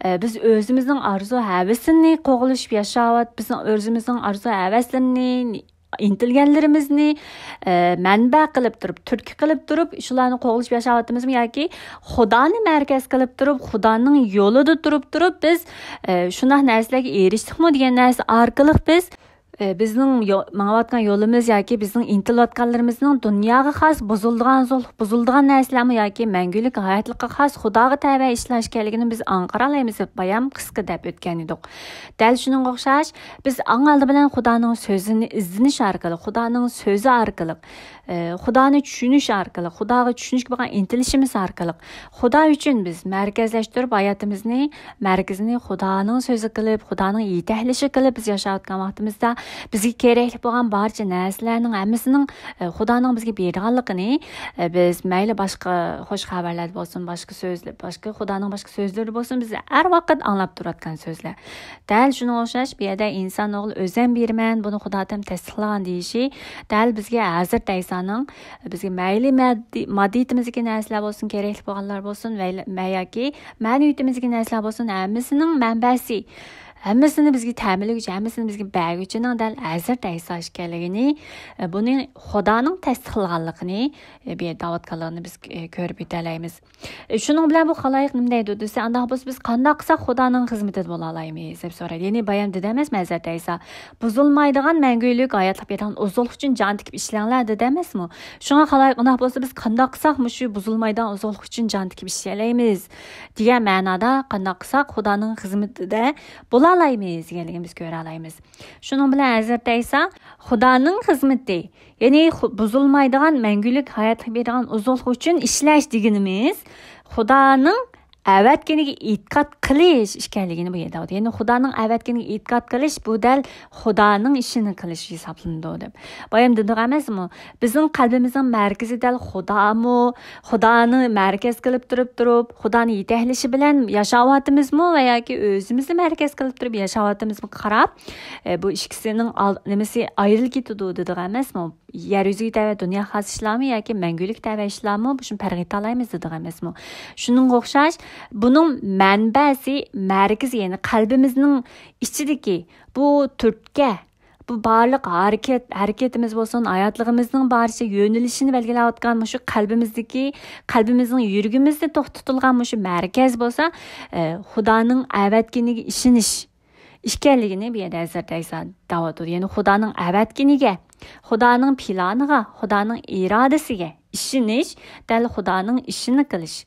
ئە، بىز ئۆزىمىزنىڭ ئارزۇ ھەۋىسىنى قوغلىشىپ ياشاۋات-، بىزنىڭ ئۆزىمىزنىڭ ئارزۇ ھەۋەسلىرىنى، ئىنتىلگەنلىرىمىزنى، ئە، مەنبە قىلىپ تۇرۇپ، تۈرتكە قىلىپ تۇرۇپ، شۇلارنى قوغلىشىپ ياشاۋاتىمىزمۇ ياكى خۇدانى مەركەز قىلىپ تۇرۇپ، خۇدانىڭ يولىدا تۇرۇپ تۇرۇپ بىز، ئە، شۇنداق نەرسىلەرگە ئېرىشتۇقمۇ دېگەن نەرسە ئارقىلىق بىز، ئە، بىزنىڭ يو-، ماڭىۋاتقان يولىمىز ياكى بىزنىڭ ئىنتىلىۋاتقانلىرىمىزنىڭ دۇنياغا خاس بۇزۇلىدىغان زول-، بۇزۇلىدىغان نەرسىلەرمۇ ياكى مەڭگۈلۈك ھاياتلىققا خاس خۇداغا تەۋە ئىشلار ئىكەنلىكىنى بىز ئاڭقىرالايمىز دەپ بايام قىسقا دەپ ئۆتكەن ئىدۇق. دەل شۇنىڭغا ئوخشاش، بىز ئەڭ ئالدى بىلەن خۇدانىڭ سۆزىنى ئىزدىنىش ئارقىلىق، خۇدانىڭ سۆزى ئارقىلىق، ئى، خۇدانى چۈشىنىش ئارقىلىق، خۇداغا چۈشىنىشكە بولغان ئىنتىلىشىمىز ئارقىلىق، خۇدا ئۈچۈن بىز مەركەزلەشتۈرۈپ ھاياتىمىزنى، مەركىزىنى خۇدانىڭ سۆزى قىلىپ، خۇدانىڭ يېتەكلىشى قىلىپ بىز ياشاۋاتقان ۋاقتىمىزدا، بىزگە كېرەكلىك بولغان بارچە نەرسىلەرنىڭ ھەممىسىنىڭ، ئى، خۇدانىڭ بىزگە بېرىدىغانلىقىنى، ئى، بىز مەيلى باشقا خۇش خەۋەرلەردە بولسۇن، باشقا سۆزلەر، باشقا خۇدانىڭ باشقا سۆزلىرىدە بولسۇن، بىز ھەر ۋاقىت ئاڭلاپ تۇرۇۋاتقان سۆزلەر. دەل شۇنىڭغا ئوخشاش، بۇ يەردە ئىنسان ئوغلى ئۆزەم بېرىمەن، بۇنى خۇدا ئاتام تەستىقلىغان دېيىشى، دەل بىزگە ھەزرىتى ئەيسانىڭ، بىزگە مەيلى ماددىي-، ماددىيىتىمىزدىكى نەرسىلەر بولسۇن، كېرەكلىك بولغانلار بولسۇن، ۋە، ۋە ياكى مەنىۋىيىتىمىزدىكى نەرسىلەر بولسۇن، ھەممىسىنىڭ مەنبەسى، ھەممىسىنى بىزگە تەمىنلىگۈچى، ھەممىسىنى بىزگە بەرگۈچىنىڭ دەل ھەزرىتى ئەيسا ئىكەنلىكىنى، بۇنى خۇدانىڭ تەستىقلىغانلىقىنى، بۇ يەردە دەۋاتقانلىقىنى بىز كۆرۈپ يېتەلەيمىز. شۇنىڭ بىلەن بۇ خالايىق نېمە دەيدۇ دېسە، ئانداق بولسا بىز قانداق قىلساق خۇدانىڭ خىزمىتىدە بولالايمىز دەپ سورايدۇ. يەنى بايام دېدى ئەمەسمۇ ھەزرەت ئەيسا، بۇزۇلمايدىغان مەڭگۈلۈك ھاياتلىق بېرىدىغان ئوزۇقلۇق ئۈچۈن جان تىكىپ ئىشلەڭلار دېدى ئەمەسمۇ؟ شۇڭا خالايىق ئانداق بولسا بىز قانداق قىلساق مۇشۇ بۇزۇلمايدىغان ئوزۇقلۇق ئۈچۈن جان تىكىپ ئىشلەيلەيمىز دېگەن مەنادا قانداق قىلساق خۇدانىڭ خىزمىتىدە بولالايمىز دېگەنلىكىنى بىز كۆرەلەيمىز. شۇنىڭ بىلەن ھەزرەت ئەيسا خۇدانىڭ خىزمىتى، يەنى خۇ-، بۇزۇلمايدىغان، مەڭگۈلۈك ھاياتلىق بېرىدىغان ئوزۇقلۇق ئۈچۈن ئىشلەش دېگىنىمىز خۇدانىڭ ئەۋەتكىنىگە ئېتىقاد قىلىش ئىكەنلىكىنى بۇ يەردە ئوتۇ. يەنى خۇدانىڭ ئەۋەتكىنىگە ئېتىقاد قىلىش، بۇ دەل خۇدانىڭ ئىشىنى قىلىش ھېسابلىنىدۇ دەپ. بايام دېدۇق ئەمەسمۇ؟ بىزنىڭ قەلبىمىزنىڭ مەركىزى دەل خۇدامۇ؟ خۇدانى مەركەز قىلىپ تۇرۇپ، تۇرۇپ، خۇدانى يېتەكلىشى بىلەن ياشاۋاتىمىزمۇ ۋە ياكى ئۆزىمىزنى مەركەز قىلىپ تۇرۇپ ياشاۋاتىمىزمۇ قاراپ، ئە، بۇ ئىككىسىنىڭ ئال-، نېمىسى ئايرىلىپ كېتىدۇ دېدۇق ئەمەسمۇ؟ يەر يۈزىگە تەۋە دۇنيا خاس ئىشلارمۇ ياكى مەڭگۈلۈك تەۋە ئىشلارمۇ؟ بۇ شۇنى پەرق ئېتالايمىز دېدۇق ئەمەسمۇ؟ شۇنىڭغا ئوخشاش، بۇنىڭ مەنبەسى، مەركىزى، يەنى قەلبىمىزنىڭ ئىچىدىكى بۇ تۈرتكە، بۇ بارلىق ھەرىكەت، ھەرىكىتىمىز بولسۇن، ھاياتلىقىمىزنىڭ بارچە يۆنىلىشىنى بەلگىلەۋاتقان مۇشۇ قەلبىمىزدىكى، قەلبىمىزنىڭ، يۈرىكىمىزدە توختىتىلغان مۇشۇ مەركەز بولسا، ئە، خۇدانىڭ ئەۋەتكىنىگە ئىشىنىش ئىكەنلىكىنى بۇ يەردە ھەزرەت ئەيسا دەۋاتىدۇ. يەنى خۇدانىڭ ئەۋەتكىنىگە، خۇدانىڭ پىلانىغا، خۇدانىڭ ئىرادىسىگە ئىشىنىش دەل خۇدانىڭ ئىشىنى قىلىش،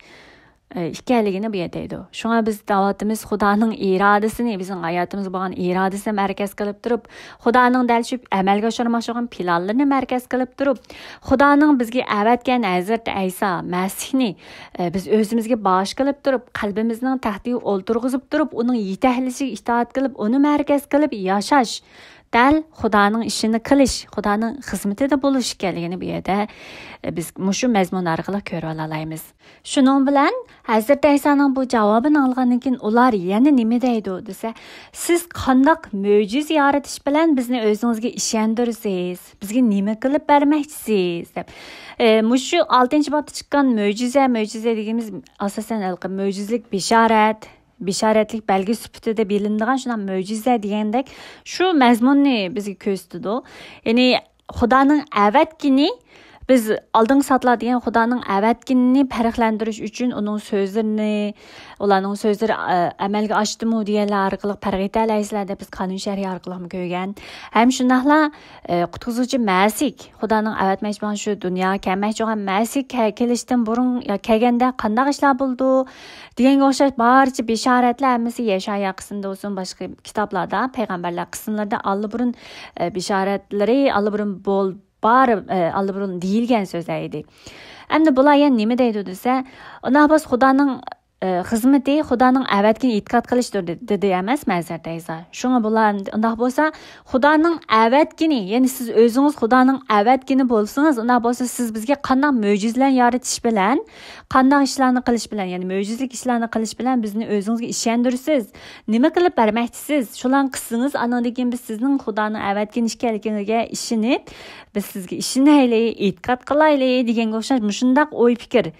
ئە، ئىكەنلىكىنى بۇ يەردە دەيدۇ. شۇڭا بىز دەۋاتىمىز، خۇدانىڭ ئىرادىسىنى، بىزنىڭ ھاياتىمىزدا بولغان ئىرادىسىنى مەركەز قىلىپ تۇرۇپ، خۇدانىڭ دەل شۇ ئەمەلگە ئاشۇرماقچى بولغان پىلانلىرىنى مەركەز قىلىپ تۇرۇپ، خۇدانىڭ بىزگە ئەۋەتكەن ھەزرىتى ئەيسا مەسىھنى، ئە، بىز ئۆزىمىزگە باش قىلىپ تۇرۇپ، قەلبىمىزنىڭ تەختىگە ئولتۇرغۇزۇپ تۇرۇپ، ئۇنىڭ يېتەكلىشىگە ئىتائەت قىلىپ، ئۇنى مەركەز قىلىپ ياشاش، دەل خۇدانىڭ ئىشىنى قىلىش، خۇدانىڭ خىزمىتىدە بولۇش ئىكەنلىكىنى بۇ يەردە، ئە، بىز مۇشۇ مەزمۇن ئارقىلىق كۆرۈۋالالايمىز. شۇنىڭ بىلەن ھەزرىتى ئەيسانىڭ بۇ جاۋابىنى ئاڭلىغاندىن كېيىن ئۇلار يەنە نېمە دەيدۇ دېسە، سىز قانداق مۆجىزە يارىتىش بىلەن بىزنى ئۆزىڭىزگە ئىشەندۈرىسىز؟ بىزگە نېمە قىلىپ بەرمەكچىسىز؟ دەپ. ئە، مۇشۇ ئالتىنچى بابتا چىققان مۆجىزە، مۆجىزە دېگىنىمىز ئاساسەن ھېلىقى مۆجىزىلىك بېشارەت، بېشارەتلىك بەلگە سۈپىتىدە بىلىنىدىغان شۇنداق مۆجىزە دېگەندەك شۇ مەزمۇننى بىزگە كۆرسىتىدۇ. يەنى خۇدانىڭ ئەۋەتكىنى، بىز ئالدىنقى ساتلار دېگەن خۇدانىڭ ئەۋەتكىنىنى پەرقلەندۈرۈش ئۈچۈن ئۇنىڭ سۆزلىرىنى، ئۇلارنىڭ سۆزلىرى، ئە، ئەمەلگە ئاشتىمۇ دېگەنلەر ئارقىلىق پەرق ئېتەلەيسىلەر دەپ بىز قانۇن شەرھى ئارقىلىقمۇ كۆرگەن. ھەم شۇنداقلا، ئە، قۇتقۇزغۇچى مەسىھ، خۇدانىڭ ئەۋەتمەكچى بولغان شۇ دۇنياغا كەلمەكچى بولغان مەسىھ كە-، كېلىشتىن بۇرۇن يا كەلگەندە قانداق ئىشلار بولىدۇ دېگەنگە ئوخشاش بارچە بېشارەتلەر ھەممىسى يەشايا قىسمىدا بولسۇن، باشقا كىتابلاردا، پەيغەمبەرلەر قىسملىرىدا ئاللىبۇرۇن، ئە، بېشارەتلىرى ئاللىبۇرۇن بول-، بار، ئە، ئاللىبۇرۇن دېيىلگەن سۆزلەر ئىدى. ئەمدى بۇلار يەنە نېمە دەيدۇ دېسە، ئۇنداق بولسا خۇدانىڭ، ئە، خىزمىتى خۇدانىڭ ئەۋەتكىنى ئېتىقاد قىلىشتۇر، دې-، دېدى ئەمەسمۇ ھەزرىتى ئەيسا. شۇڭا بۇلار ئۇنداق بولسا، خۇدانىڭ ئەۋەتكىنى، يەنى سىز ئۆزىڭىز خۇدانىڭ ئەۋەتكىنى بولسىڭىز، ئۇنداق بولسا سىز بىزگە قانداق مۆجىزىلەرنى يارىتىش بىلەن، قانداق ئىشلارنى قىلىش بىلەن، يەنى مۆجىزىلىك ئىشلارنى قىلىش بىلەن بىزنى ئۆزىڭىزگە ئىشەندۈرىسىز؟ نېمە قىلىپ بەرمەكچىسىز؟ شۇلارنى قىلسىڭىز، ئانىڭدىن كېيىن بىز سىزنىڭ خۇدانىڭ ئەۋەتكەن ئىكەنلىكىگە ئىشىنىپ، بىز سىزگە ئىشىنەيلى، ئېتىقاد قىلايلى دېگەنگە ئوخشاش مۇشۇنداق ئوي پىكىر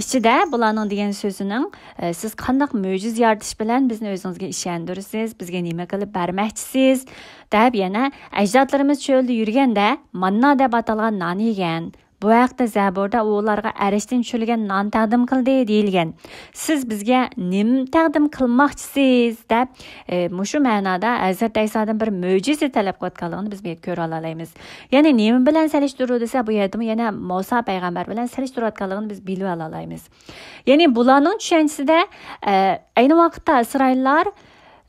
ئىچىدە بۇلارنىڭ دېگەن سۆزىنىڭ، ئە، سىز قانداق مۆجىزە يارىتىش بىلەن بىزنى ئۆزىڭىزگە ئىشەندۈرىسىز، بىزگە نېمە قىلىپ بەرمەكچىسىز دەپ يەنە ئەجدادلىرىمىز چۆلدە يۈرگەندە ماننا دەپ ئاتالغان نان يېگەن. بۇ ھەقتە زەبۇردا ئۇ ئۇلارغا ئەرشتىن چۈشۈرۈلگەن نان تەقدىم قىلدى دېيىلگەن. سىز بىزگە نېمە تەقدىم قىلماقچىسىز دەپ، ئە، مۇشۇ مەنادا ھەزرەت ئەيسادىن بىر مۆجىزە تەلەپ قىلىۋاتقانلىقىنى بىز بۇ يەردە كۆرۈۋالالايمىز. يەنى نېمە بىلەن سېلىشتۇرۇلدى دېسە، بۇ يەردىمۇ يەنە مۇسا پەيغەمبەر بىلەن سېلىشتۇرۇۋاتقانلىقىنى بىز بىلىۋالالايمىز. يەنى بۇلارنىڭ چۈشەنچىسىدە، ئە، ئەينى ۋاقىتتا ئىسرائىللار،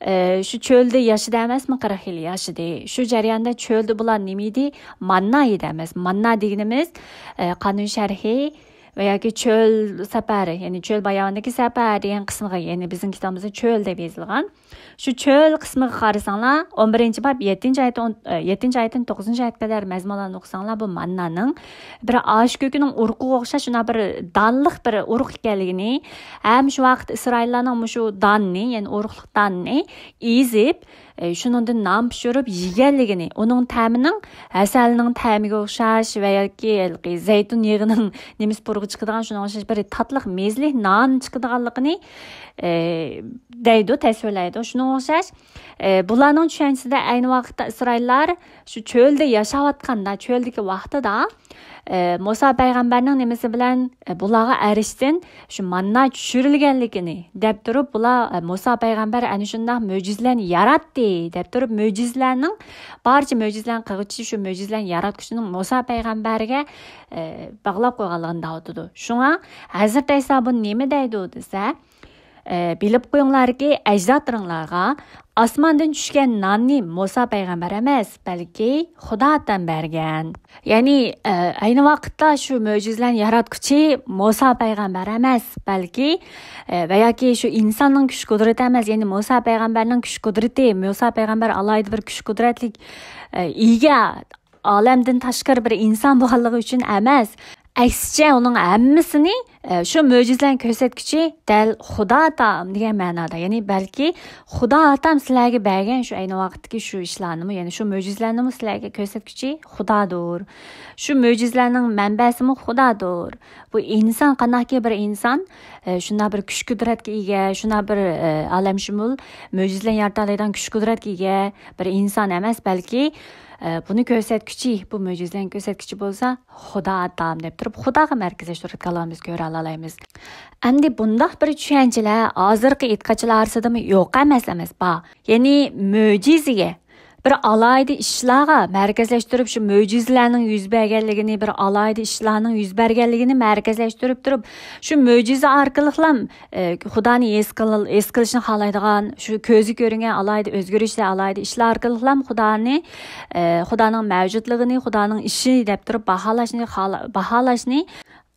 ئە، شۇ چۆلدە ياشىدى ئەمەسمۇ، قىرىق يىل ياشىدى. شۇ جەرياندا چۆلدە بۇلار نېمە يېدى؟ ماننا يېدى ئەمەس. ماننا دېگىنىمىز، ئە، قانۇن شەرھى ۋە ياكى چۆل سەپەرى، يەنى چۆل باياۋاندىكى سەپەر دېگەن قىسمىغا، يەنى بىزنىڭ كىتابىمىزدا چۆل دەپ يېزىلغان. شۇ چۆل قىسمىغا قارىساڭلار، ئون بىرىنچى باب يەتتىنچى ئايەتتىن ئون-، ئە، يەتتىنچى ئايەتتىن توققۇزىنچى ئايەتكە قەدەر مەزمۇنلارنى ئوقۇساڭلار، بۇ ماننانىڭ بىر ئاش كۆكىنىڭ ئۇرۇقىغا ئوخشاش شۇنداق بىر دانلىق بىر ئۇرۇق ئىكەنلىكىنى، ھەم شۇ ۋاقىت ئىسرائىللارنىڭ مۇشۇ داننى، يەنى ئۇرۇقلۇق داننى ئېزىپ، ئە، شۇنىڭدىن نان پىشۇرۇپ يېگەنلىكىنى، ئۇنىڭ تەمىنىڭ ھەسەلنىڭ تەمىگە ئوخشاش ۋە ياكى ھېلىقى زەيتۇن يېغىنىڭ نېمىسى پۇرىقى چىقىدىغان، شۇنىڭغا ئوخشاش بىر تاتلىق مېزىلىك نان چىقىدىغانلىقىنى، ئە، دەيدۇ، تەسۋىرلەيدۇ. شۇنىڭغا ئوخشاش، ئە، بۇلارنىڭ چۈشەنچىسىدە ئەينى ۋاقىتتا ئىسرائىللار شۇ چۆلدە ياشاۋاتقاندا، چۆلدىكى ۋاقتىدا، ئە، مۇسا پەيغەمبەرنىڭ نېمىسى بىلەن، ئە، بۇلارغا ئەرشتىن شۇ ماننا چۈشۈرۈلگەنلىكىنى دەپ تۇرۇپ، بۇلار، ئە، مۇسا پەيغەمبەر ئەنە شۇنداق مۆجىزىلەرنى ياراتتى دەپ تۇرۇپ، مۆجىزىلەرنىڭ، بارچە مۆجىزىلەرنى قىلغۇچى شۇ مۆجىزىلەرنى ياراتقۇچىنىڭ مۇسا پەيغەمبەرگە، ئە، باغلاپ قويغانلىقىنى دەۋاتىدۇ. شۇڭا ھەزرىتى ئەيسا بۇنى نېمە دەيدۇ دېسە، ئە، بىلىپ قويۇڭلاركى، ئەجدادلىرىڭلارغا ئاسماندىن چۈشكەن ناننى مۇسا پەيغەمبەر ئەمەس، بەلكى خۇدا ئاتام بەرگەن. يەنى، ئە، ئەينى ۋاقىتتا شۇ مۆجىزىلەرنى ياراتقۇچى مۇسا پەيغەمبەر ئەمەس، بەلكى، ئە، ۋە ياكى شۇ ئىنساننىڭ كۈچ قۇدرىتى ئەمەس، يەنى مۇسا پەيغەمبەرنىڭ كۈچ قۇدرىتى، مۇسا پەيغەمبەر ئالاھىدە بىر كۈچ قۇدرەتلىك، ئە، ئىگە، ئالەمدىن تاشقىرى بىر ئىنسان بولغانلىقى ئۈچۈن ئەمەس، ئەكسىچە ئۇنىڭ ھەممىسىنى، ئە، شۇ مۆجىزىلەرنى كۆرسەتكۈچى دەل خۇدا ئاتام دېگەن مەنادا. يەنى بەلكى خۇدا ئاتام سىلەرگە بەرگەن شۇ ئەينى ۋاقىتتىكى شۇ ئىشلارنىمۇ، يەنى شۇ مۆجىزىلەرنىمۇ سىلەرگە كۆرسەتكۈچى خۇدادۇر. شۇ مۆجىزىلەرنىڭ مەنبەسىمۇ خۇدادۇر. بۇ ئىنسان قانداقكى بىر ئىنسان، ئە، شۇنداق بىر كۈچ قۇدرەتكە ئىگە، شۇنداق بىر، ئە، ئالەمشۇمۇل مۆجىزىلەرنى يارىتالايدىغان كۈچ قۇدرەتكە ئىگە بىر ئىنسان ئەمەس، بەلكى، ئە، بۇنى كۆرسەتكۈچى، بۇ مۆجىزىلەرنى كۆرسەتكۈچى بولسا خۇدا ئاتام دەپ تۇرۇپ، خۇداغا مەركەزلەشتۈرۈۋاتقانلىقىنى بىز كۆرەلەيمىز. ئەمدى بۇنداق بىر چۈشەنچىلەر ھازىرقى ئېتىقادچىلار ئارىسىدىمۇ يوق ئەمەس، ئەمەس، بار. يەنى مۆجىزىگە، بىر ئالاھىدە ئىشلارغا مەركەزلەشتۈرۈپ، شۇ مۆجىزىلەرنىڭ يۈز بەرگەنلىكىنى، بىر ئالاھىدە ئىشلارنىڭ يۈز بەرگەنلىكىنى مەركەزلەشتۈرۈپ تۇرۇپ، شۇ مۆجىزە ئارقىلىقلام، ئە، خۇدانى ھېس قىل-، ھېس قىلىشنى خالايدىغان، شۇ كۆزى كۆرۈنگەن ئالاھىدە ئۆزگىرىشلەر، ئالاھىدە ئىشلار ئارقىلىقلام خۇدانى، ئە، خۇدانىڭ مەۋجۇتلۇقىنى، خۇدانىڭ ئىشى دەپ تۇرۇپ باھالاشنى خالا-، باھالاشنى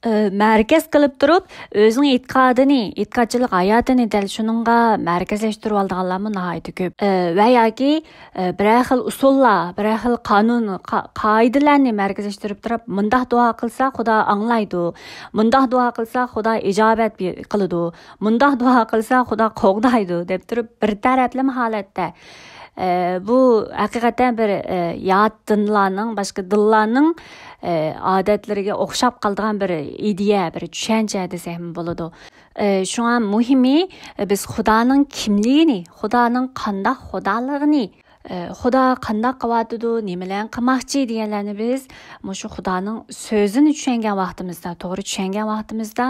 ئى، مەركەز قىلىپ تۇرۇپ، ئۆزىنىڭ ئېتىقادىنى، ئېتىقادچىلىق ھاياتىنى دەل شۇنىڭغا مەركەزلەشتۈرۈۋالىدىغانلارمۇ ناھايىتى كۆپ. ئى، ۋە ياكى، ئى، بىرەر خىل ئۇسۇللار، بىرەر خىل قانۇن، قا-، قائىدىلەرنى مەركەزلەشتۈرۈپ تۇرۇپ، مۇنداق دۇئا قىلسا خۇدا ئاڭلايدۇ، مۇنداق دۇئا قىلسا خۇدا ئىجابەت بى-، قىلىدۇ، مۇنداق دۇئا قىلسا خۇدا قوغدايدۇ دەپ تۇرۇپ، بىر تەرەپلىمە ھالەتتە، ئە، بۇ ھەقىقەتەن بىر، ئە، يات دىنلارنىڭ، باشقا دىنلارنىڭ، ئە، ئادەتلىرىگە ئوخشاپ قالىدىغان بىر ئىدىيە، بىر چۈشەنچە دېسەكمۇ بولىدۇ. ئە، شۇڭا مۇھىمى، ئە، بىز خۇدانىڭ كىملىكىنى، خۇدانىڭ قانداق خۇدالىقىنى، ئە، خۇدا قانداق قىلىۋاتىدۇ، نېمىلەرنى قىلماقچى دېگەنلەرنى بىز مۇشۇ خۇدانىڭ سۆزىنى چۈشەنگەن ۋاقتىمىزدا، توغرا چۈشەنگەن ۋاقتىمىزدا،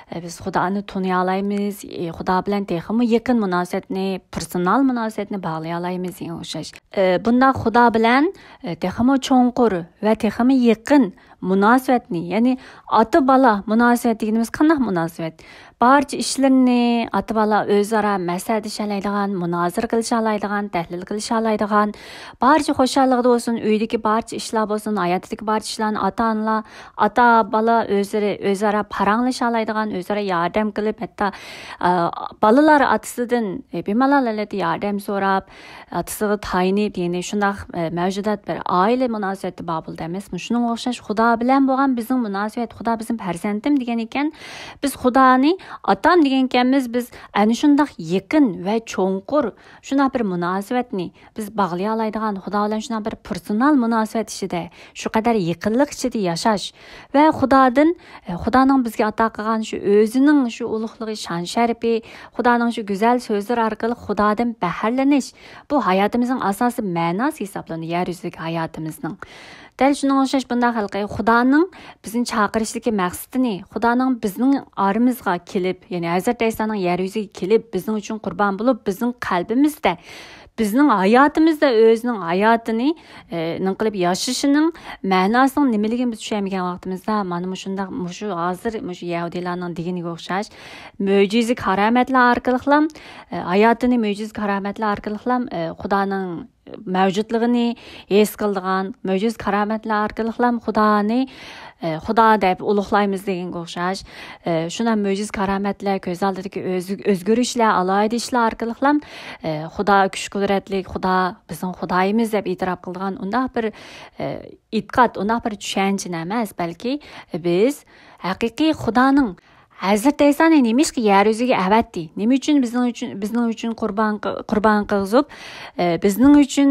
ئە، بىز خۇدانى تونۇيالايمىز، ئە، خۇدا بىلەن تېخىمۇ يېقىن مۇناسىۋەتنى، پېرسونال مۇناسىۋەتنى باغلىيالايمىز دېگەن ئوخشاش. ئە، بۇنداق خۇدا بىلەن، ئە، تېخىمۇ چوڭقۇر ۋە تېخىمۇ يېقىن مۇناسىۋەتنى، يەنى ئاتا-بالا مۇناسىۋەت دېگىنىمىز قانداق مۇناسىۋەت؟ بارچە ئىشلىرىنى ئاتا-بالا ئۆزئارا مەسلىھەتلىشەلەيدىغان، مۇنازىرە قىلىشالايدىغان، تەھلىل قىلىشالايدىغان، بارچە خۇشاللىقىدا بولسۇن، ئۆيدىكى بارچە ئىشلار بولسۇن، ھاياتىدىكى بارچە ئىشلارنى ئاتا-ئانىلار، ئاتا-بالا ئۆزلىرى ئۆزئارا پاراڭلىشالايدىغان، ئۆزئارا ياردەم قىلىپ، ھەتتا، ئا، بالىلار ئاتىسىدىن، ئە، بىمالال ھالەتتە ياردەم سوراپ، ئاتىسىغا تايىنىپ، يەنى شۇنداق، ئە، مەۋجۇدات بىر ئائىلە مۇناسىۋىتى بار بولىدۇ ئەمەسمۇ؟ شۇنىڭغا ئوخشاش خۇدا بىلەن بولغان بىزنىڭ مۇناسىۋەت، خۇدا بىزنىڭ پەرزەنتىم دېگەن ئىكەن، بىز خۇدانى ئاتام دېگەن ئىكەنمىز، بىز ئەنە شۇنداق يېقىن ۋە چوڭقۇر شۇنداق بىر مۇناسىۋەتنى بىز باغلىيالايدىغان، خۇدا بىلەن شۇنداق بىر پېرسونال مۇناسىۋەت ئىچىدە، شۇ قەدەر يېقىنلىق ئىچىدە ياشاش ۋە خۇدادىن، ئە، خۇدانىڭ بىزگە ئاتا قىلغان شۇ ئۆزىنىڭ شۇ ئۇلۇغلۇقى، شان-شەرىپى، خۇدانىڭ شۇ گۈزەل سۆزلىرى ئارقىلىق خۇدادىن بەھرىلىنىش، بۇ ھاياتىمىزنىڭ ئاساسىي مەناسى ھېسابلىنىدۇ، يەر يۈزىدىكى ھاياتىمىزنىڭ. دەل شۇنىڭغا ئوخشاش بۇنداق خەلقى خۇدانىڭ بىزنى چاقىرىشتىكى مەقسىتىنى، خۇدانىڭ بىزنىڭ ئارىمىزغا كېلىپ، يەنى ھەزرىتى ئەيسانىڭ يەر يۈزىگە كېلىپ، بىزنىڭ ئۈچۈن قۇربان بولۇپ، بىزنىڭ قەلبىمىزدە، بىزنىڭ ھاياتىمىزدا ئۆزىنىڭ ھاياتىنى، ئە، نىڭ قىلىپ ياشىشىنىڭ مەناسىنىڭ نېمىلىكىنى بىز چۈشەنمىگەن ۋاقتىمىزدا، مانا مۇشۇنداق، مۇشۇ ھازىر مۇشۇ يەھۇدىيلارنىڭ دېگىنىگە ئوخشاش مۆجىزە كارامەتلەر ئارقىلىقلام، ئە، ھاياتىنى مۆجىزە كارامەتلەر ئارقىلىقلام، ئە، خۇدانىڭ مەۋجۇتلۇقىنى ھېس قىلىدىغان، مۆجىزە كارامەتلەر ئارقىلىقلام خۇدانى، ئە، خۇدا دەپ ئۇلۇغلايمىز دېگەنگە ئوخشاش، ئە، شۇنداق مۆجىزە كارامەتلەر، كۆز ئالدىدىكى ئۆز-، ئۆزگىرىشلەر، ئالاھىدە ئىشلار ئارقىلىقلام، ئە، خۇدا كۈچ قۇدرەتلىك، خۇدا بىزنىڭ خۇدايىمىز دەپ ئېتىراپ قىلىدىغان ئۇنداق بىر، ئە، ئېتىقاد، ئۇنداق بىر چۈشەنچىنى ئەمەس، بەلكى بىز ھەقىقىي خۇدانىڭ ھەزرىتى ئەيسانى نېمىشقا يەر يۈزىگە ئەۋەتتى؟ نېمە ئۈچۈن بىزنىڭ ئۈچۈن، بىزنىڭ ئۈچۈن قۇربان قى-، قۇربان قىلغۇزۇپ، ئە، بىزنىڭ ئۈچۈن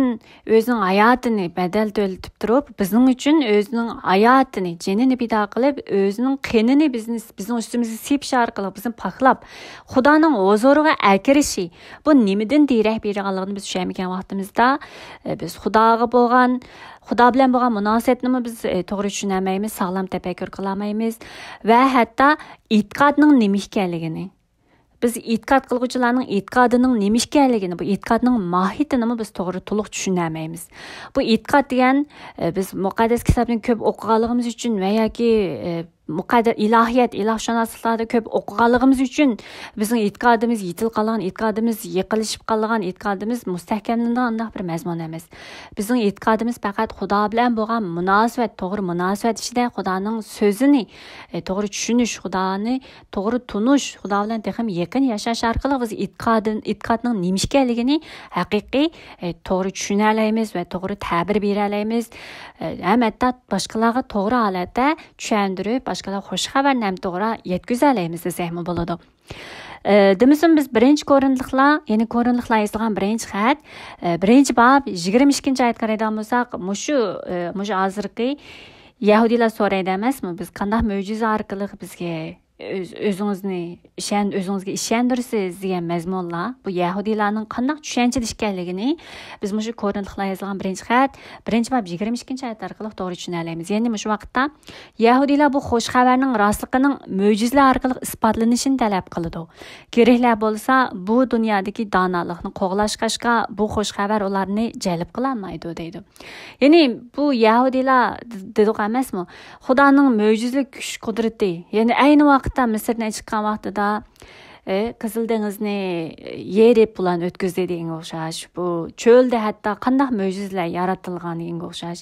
ئۆزىنىڭ ھاياتىنى بەدەل تۆلىتىپ تۇرۇپ، بىزنىڭ ئۈچۈن ئۆزىنىڭ ھاياتىنى، جېنىنى پىدا قىلىپ، ئۆزىنىڭ قېنىنى بىزنى، بىزنىڭ ئۈستىمىزگە سېپىش ئارقىلىق بىزنى پاكلاپ، خۇدانىڭ ھۇزۇرىغا ئەكىرىشى، بۇ نېمىدىن دېرەك بېرىدىغانلىقىنى بىز چۈشەنمىگەن ۋاقتىمىزدا، ئە، بىز خۇداغا بولغان، خۇدا بىلەن بولغان مۇناسىۋەتنىمۇ بىز، ئە، توغرا چۈشىنەلمەيمىز، ساغلام تەپەككۇر قىلالمايمىز ۋە ھەتتا ئېتىقادنىڭ نېمە ئىكەنلىكىنى، بىز ئېتىقاد قىلغۇچىلارنىڭ ئېتىقادىنىڭ نېمە ئىكەنلىكىنى، بۇ ئېتىقادنىڭ ماھىيىتىنىمۇ بىز توغرا تولۇق چۈشىنەلمەيمىز. بۇ ئېتىقاد دېگەن، ئە، بىز مۇقەددەس كىتابنى كۆپ ئوقۇغانلىقىمىز ئۈچۈن ۋە ياكى، ئە، مۇقەددەس ئىلاھىيەت، ئىلاھشۇناسلىقلاردا كۆپ ئوقۇغانلىقىمىز ئۈچۈن بىزنىڭ ئېتىقادىمىز يېتىلىپ قالغان، ئېتىقادىمىز يېقىنلىشىپ قالغان، ئېتىقادىمىز مۇستەھكەملىنىدىغان ئۇنداق بىر مەزمۇن ئەمەس. بىزنىڭ ئېتىقادىمىز پەقەت خۇدا بىلەن بولغان مۇناسىۋەت، توغرا مۇناسىۋەت ئىچىدە خۇدانىڭ سۆزىنى، ئە، توغرا چۈشىنىش، خۇدانى توغرا تونۇش، خۇدا بىلەن تېخىمۇ يېقىن ياشاش ئارقىلىق بىز ئېتىقادىن-، ئېتىقادنىڭ نېمە ئىكەنلىكىنى ھەقىقىي، ئە، توغرا چۈشىنەلەيمىز ۋە توغرا تەبىر بېرەلەيمىز. ئە، ھەم ھەتتا باشقىلارغا توغرا ھالەتتە چۈشەندۈرۈپ، باشقىلارغا خۇش خەۋەرنى ھەم توغرا يەتكۈزەلەيمىز دېسەكمۇ بولىدۇ. ئە، دېمىسىمۇ بىز بىرىنچى كورىنتلىقلار، يەنى كورىنتلىقلار يېزىلغان بىرىنچى خەت، ئە، بىرىنچى باب يىگىرمە ئىككىنچى ئايەتكە قارايدىغان بولساق، مۇشۇ، ئە، مۇشۇ ھازىرقى يەھۇدىيلار سورايدۇ ئەمەسمۇ، بىز قانداق مۆجىزە ئارقىلىق بىزگە ئۆز-، ئۆزىڭىزنى ئىشەن-، ئۆزىڭىزگە ئىشەندۈرىسىز دېگەن مەزمۇنلار، بۇ يەھۇدىيلارنىڭ قانداق چۈشەنچىدە ئىكەنلىكىنى بىز مۇشۇ كورىنتلىقلار يېزىلغان بىرىنچى خەت، بىرىنچى باب يىگىرمە ئىككىنچى ئايەت ئارقىلىق توغرا چۈشىنەلەيمىز. يەنى مۇشۇ ۋاقىتتا يەھۇدىيلار بۇ خۇش خەۋەرنىڭ راستلىقىنىڭ مۆجىزىلەر ئارقىلىق ئىسپاتلىنىشىنى تەلەپ قىلىدۇ. گرېكلەر بولسا بۇ دۇنيادىكى دانالىقنى قوغلاشقاچقا، بۇ خۇش خەۋەر ئۇلارنى جەلپ قىلالمايدۇ، دەيدۇ. يەنى بۇ يەھۇدىيلار د-، دېدۇق ئەمەسمۇ؟ خۇدانىڭ مۆجىزىلىك كۈچ قۇدرىتى، يەنى ئەينى ۋاقىتتا مىسىردىن چىققان ۋاقتىدا، ئى، قىزىل دېڭىزنى يېرىپ بۇلارنى ئۆتكۈزدى دېگەنگە ئوخشاش. بۇ چۆلدە ھەتتا قانداق مۆجىزىلەر ياراتىلغان دېگەنگە ئوخشاش.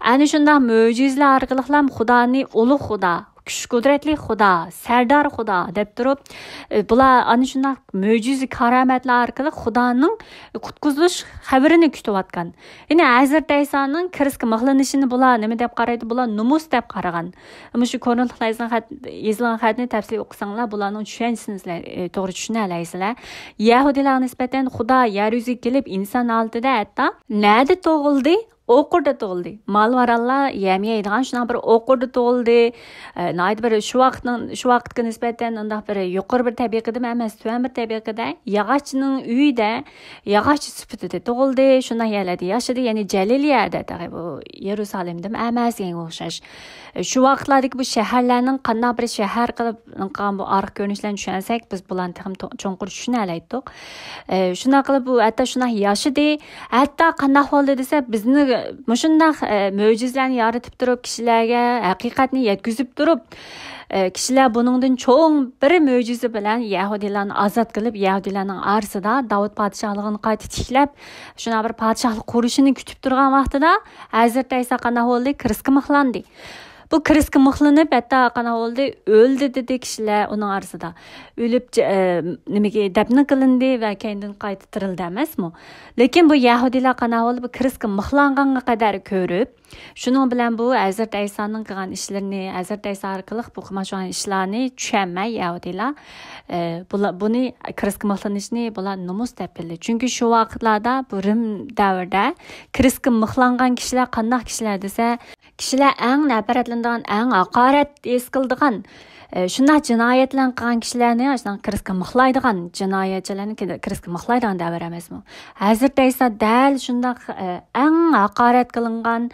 ئەنە شۇنداق مۆجىزىلەر ئارقىلىقلام خۇدانى ئۇلۇغ خۇدا، كۈچ قۇدرەتلىك خۇدا، سەردار خۇدا دەپ تۇرۇپ، ئە، بۇلار ئەنە شۇنداق مۆجىزە كارامەتلەر ئارقىلىق خۇدانىڭ قۇتقۇزۇش خەۋىرىنى كۈتۈۋاتقان. يەنى ھەزرىتى ئەيسانىڭ كرېستقا مىخلىنىشىنى بۇلار نېمە دەپ قارايدۇ؟ بۇلار نومۇس دەپ قارىغان. مۇشۇ كورىنتلىقلارغا يېزىلغان خەت، يېزىلغان خەتنى تەپسىلىي ئوقۇساڭلار، بۇلارنىڭ چۈشەنچىسىنى سىلەر، ئە، توغرا چۈشىنەلەيسىلەر. يەھۇدىيلارغا نىسبەتەن خۇدا يەر يۈزىگە كېلىپ ئىنسان ھالىتىدە ھەتتا نەدە تۇغۇلدى؟ ئوقۇردا تۇغۇلدى. مال-ماراللار يەم يەيدىغان شۇنداق بىر ئوقۇردا تۇغۇلدى. ئە، ناھايىتى بىر شۇ ۋاقىتنىڭ، شۇ ۋاقىتقا نىسبەتەن ئۇنداق بىر يۇقىرى بىر تەبىقىدىمۇ ئەمەس، تۆۋەن بىر تەبىقىدە، ياغاچنىڭ ئۆيىدە، ياغاچ سۈپىتىدە تۇغۇلدى. شۇنداق يەرلەردە ياشىدى. يەنى جەلىل يەردە، تېخى بۇ يېرۇسالېمدىمۇ ئەمەس دېگەنگە ئوخشاش. ئە، شۇ ۋاقىتلاردىكى بۇ شەھەرلەرنىڭ قانداق بىر شەھەر قىلىپ قىلغان بۇ ئارقا كۆرۈنۈشلەرنى چۈشەنسەك، بىز بۇلارنى تېخىمۇ تو-، چوڭقۇر چۈشىنەلەيتتۇق. ئە، شۇنداق قىلىپ، ئۇ ھەتتا شۇنداق ياشىدى. ھەتتا قانداق بولدى دېسە، بىزنى مۇشۇنداق، ئە، مۆجىزىلەرنى يارىتىپ تۇرۇپ، كىشىلەرگە ھەقىقەتنى يەتكۈزۈپ تۇرۇپ، ئە، كىشىلەر بۇنىڭدىن چوڭ بىر مۆجىزە بىلەن يەھۇدىيلارنى ئازاد قىلىپ، يەھۇدىيلارنىڭ ئارىسىدا داۋۇت پادىشاھلىقىنى قايتا تىكلەپ، شۇنداق بىر پادىشاھلىق قۇرۇشىنى كۈتۈپ تۇرغان ۋاقتىدا، ھەزرىتى ئەيسا قانداق بولدى؟ كرېستقا مىخلاندى. بۇ كرېستقا مىخلىنىپ، ھەتتا قانداق بولدى؟ ئۆلدى دېدى كىشىلەر ئۇنىڭ ئارىسىدا. ئۆلۈپ، ئە، نېمىگە، دەپنە قىلىندى ۋە كەينىدىن قايتا تىرىلدى ئەمەسمۇ؟ لېكىن بۇ يەھۇدىيلار قانداق بولدى؟ بۇ كرېستقا مىخلانغانغا قەدەر كۆرۈپ، شۇنىڭ بىلەن بۇ ھەزرىتى ئەيسانىڭ قىلغان ئىشلىرىنى، ھەزرىتى ئەيسا ئارقىلىق بۇ قىلماقچى بولغان ئىشلارنى چۈشەنمەي يەھۇدىيلار، ئە، بۇلا-، بۇنى كرېستقا مىخلىنىشنى بۇلار نومۇس دەپ بىلدى. چۈنكى شۇ ۋاقىتلاردا بۇ رىم دەۋرىدە كرېستقا مىخلانغان كىشىلەر قانداق كىشىلەر دېسە، كىشىلەر ئەڭ نەپرەتلىنىدىغان، ئەڭ ھاقارەت ھېس قىلىدىغان، ئە، شۇنداق جىنايەتلەرنى قىلغان كىشىلەرنى، شۇنداق كرېستقا مىخلايدىغان جىنايەتچىلەرنى كرېستقا مىخلايدىغان دەۋر ئەمەسمۇ؟ ھەزرىتى ئەيسا دەل شۇنداق، ئە، ئەڭ ھاقارەت قىلىنغان،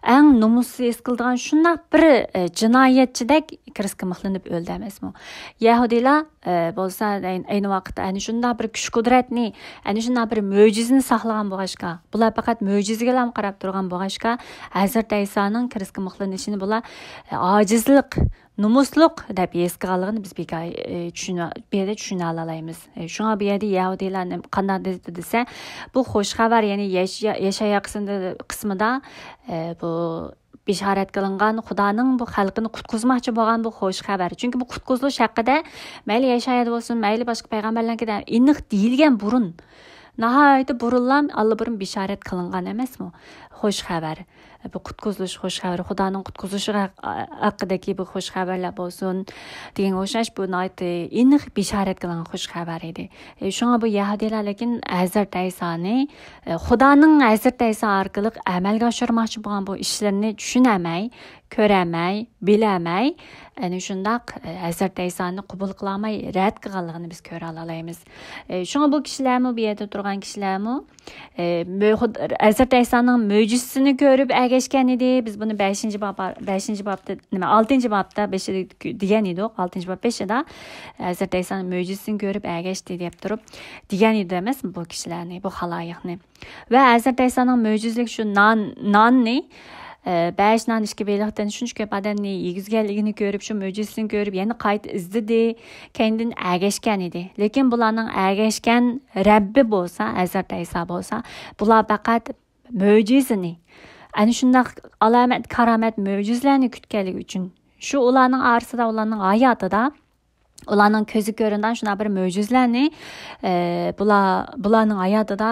ئەڭ نومۇسسىز ھېس قىلىدىغان شۇنداق بىر، ئە، جىنايەتچىدەك كرېستقا مىخلىنىپ ئۆلدى ئەمەسمۇ؟ يەھۇدىيلار، ئە، بولسا ئەينى، ئەينى ۋاقىتتا ئەنە شۇنداق بىر كۈچ قۇدرەتنى، ئەنە شۇنداق بىر مۆجىزىنى ساقلىغان بولغاچقا، بۇلار پەقەت مۆجىزىگىلا قاراپ تۇرغان بولغاچقا، ھەزرىتى ئەيسانىڭ كرېستقا مىخلىنىشىنى بۇلار، ئە، ئاجىزلىق، نومۇسلۇق دەپ ھېس قىلغانلىقىنى بىز بىكار، ئە، چۈشىنە-، بۇ يەردە چۈشىنەلالايمىز. ئە، شۇڭا بۇ يەردە يەھۇدىيلار نېمە، قانداق دېدى دېسە، بۇ خوش خەۋەر، يەنى يەش-، يەشايا قىسمىدا، قىسمىدا، ئە، بۇ بېشارەت قىلىنغان، خۇدانىڭ بۇ خەلقىنى قۇتقۇزماقچى بولغان بۇ خوش خەۋەر. چۈنكى بۇ قۇتقۇزۇلۇش ھەققىدە مەيلى يەشايادا بولسۇن، مەيلى باشقا پەيغەمبەرلەرگە ئېنىق دېيىلگەن بۇرۇن، ناھايىتى بۇرۇنلا ئاللىبۇرۇن بېشارەت قىلىنغان ئەمەسمۇ خوش خەۋەر؟ بۇ قۇتقۇزۇلۇش خوش خەۋىرى، خۇدانىڭ قۇتقۇزۇشى ھەق-، ھەققىدىكى بۇ خوش خەۋەرلەر بولسۇن دېگەنگە ئوخشاش، بۇ ناھايىتى ئېنىق بېشارەت قىلىنغان خوش خەۋەر ئىدى. ئە، شۇڭا بۇ يەھۇدىيلار لېكىن ھەزرىتى ئەيسانى، ئە، خۇدانىڭ ھەزرىتى ئەيسا ئارقىلىق ئەمەلگە ئاشۇرماقچى بولغان بۇ ئىشلىرىنى چۈشىنەلمەي، كۆرەلمەي، بىلەلمەي، ئەنە شۇنداق، ئە، ھەزرىتى ئەيسانى قوبۇل قىلالماي رەت قىلغانلىقىنى بىز كۆرەلەيمىز. ئە، شۇڭا بۇ كىشىلەرمۇ، بۇ يەردە تۇرغان كىشىلەرمۇ، ئە، مۆ-، خۇد-، ھەزرىتى ئەيسانىڭ مۆجىزىسىنى كۆرۈپ ئەگەشكەن ئىدى. بىز بۇنى بەشىنچى باب، بەشىنچى بابتا، نېمە، ئالتىنچى بابتا بېشىدا دېگەن ئىدۇق. ئالتىنچى باب بېشىدا ھەزرىتى ئەيسانىڭ مۆجىزىسىنى كۆرۈپ ئەگەشتى دەپ تۇرۇپ دېگەن ئىدى ئەمەسمۇ بۇ كىشىلەرنى، بۇ خالايىقنى؟ ۋە ھەزرىتى ئەيسانىڭ مۆجىزىلىك شۇ نان، ناننى، ئە، بەش نان، ئىككى بېلىقتىن شۇنچە كۆپ ئادەمنى يېگۈزگەنلىكىنى كۆرۈپ، شۇ مۆجىزىسىنى كۆرۈپ، يەنە قايتا ئىزدىدى، كەينىدىن ئەگەشكەن ئىدى. لېكىن بۇلارنىڭ ئەگەشكەن رەببى بولسا، ھەزرىتى ئەيسا بولسا، بۇلار پەقەت مۆجىزىنى، ئەنە شۇنداق ئالامەت، كارامەت، مۆجىزىلەرنى كۈتكەنلىكى ئۈچۈن، شۇ ئۇلارنىڭ ئارىسىدا، ئۇلارنىڭ ھاياتىدا ئۇلارنىڭ كۆزىگە كۆرۈنىدىغان شۇنداق بىر مۆجىزىلەرنى، ئە، بۇلار، بۇلارنىڭ ھاياتىدا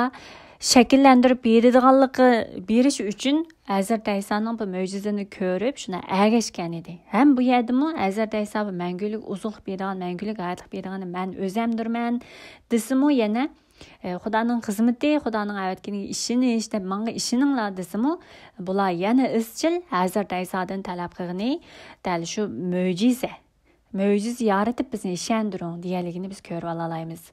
شەكىللەندۈرۈپ بېرىدىغانلىقى، بېرىش ئۈچۈن ھەزرىتى ئەيسانىڭ بۇ مۆجىزىنى كۆرۈپ، شۇنى ئەگەشكەن ئىدى. ھەم بۇ يەردىمۇ ھەزرىتى ئەيسا بۇ مەڭگۈلۈك ئوزۇقلۇق بېرىدىغان، مەڭگۈلۈك ھاياتلىق بېرىدىغىنى مەن ئۆزەمدۇرمەن دېسىمۇ، يەنە، ئە، خۇدانىڭ خىزمىتى، خۇدانىڭ ئەۋەتكىنىگە ئىشىنىش دەپ ماڭا ئىشىنىڭلار دېسىمۇ، بۇلار يەنە ئىزچىل ھەزرىتى ئەيسادىن تەلەپ قىلغىنى دەل شۇ مۆجىزە. مۆجىزە يارىتىپ بىزنى ئىشەندۈرۈڭ دېگەنلىكىنى بىز كۆرۈۋالالايمىز.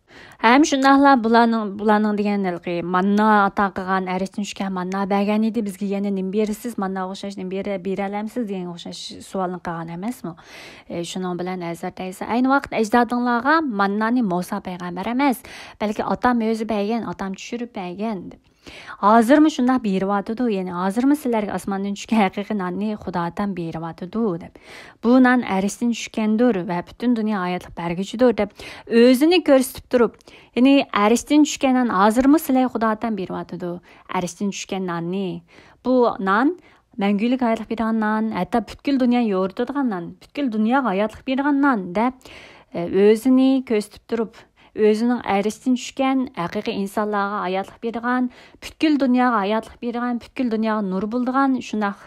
ھەم شۇنداقلا بۇلارنىڭ، بۇلارنىڭ دېگەن ھېلىقى ماننا ئاتا قىلغان، ئەرشتىن چۈشكەن ماننا بەرگەن ئىدى بىزگە، يەنە نېمە بېرىسىز، مانناغا ئوخشاش نېمە بېرە-، بېرەلەمسىز دېگەنگە ئوخشاش سوئالنى قىلغان ئەمەسمۇ؟ ئە، شۇنىڭ بىلەن ھەزرىتى ئەيسا، ئەينى ۋاقىت ئەجدادىڭلارغا ماننانى مۇسا پەيغەمبەر ئەمەس، بەلكى ئاتام ئۆزى بەرگەن، ئاتام چۈشۈرۈپ بەرگەن، دەپ. ھازىرمۇ شۇنداق بېرىۋاتىدۇ، يەنى ھازىرمۇ سىلەرگە ئاسماندىن چۈشكەن ھەقىقىي ناننى خۇدا ئاتام بېرىۋاتىدۇ، دەپ. بۇ نان ئەرشتىن چۈشكەندۇر ۋە پۈتۈن دۇنيا ھاياتلىق بەرگۈچىدۇر، دەپ ئۆزىنى كۆرسىتىپ تۇرۇپ، يەنى ئەرشتىن چۈشكەن نان ھازىرمۇ سىلەرگە خۇدا ئاتام بېرىۋاتىدۇ، ئەرشتىن چۈشكەن ناننى. بۇ نان مەڭگۈلۈك ھاياتلىق بېرىدىغان نان، ھەتتا پۈتكۈل دۇنيا يورۇتىدىغان نان، پۈتكۈل دۇنياغا ھاياتلىق بېرىدىغان نان دەپ، ئۆزىنى كۆرسىتىپ تۇرۇپ، ئۆزىنىڭ ئەرشتىن چۈشكەن ھەقىقىي ئىنسانلارغا ھاياتلىق بېرىدىغان، پۈتكۈل دۇنياغا ھاياتلىق بېرىدىغان، پۈتكۈل دۇنياغا نۇر بولىدىغان، شۇنداق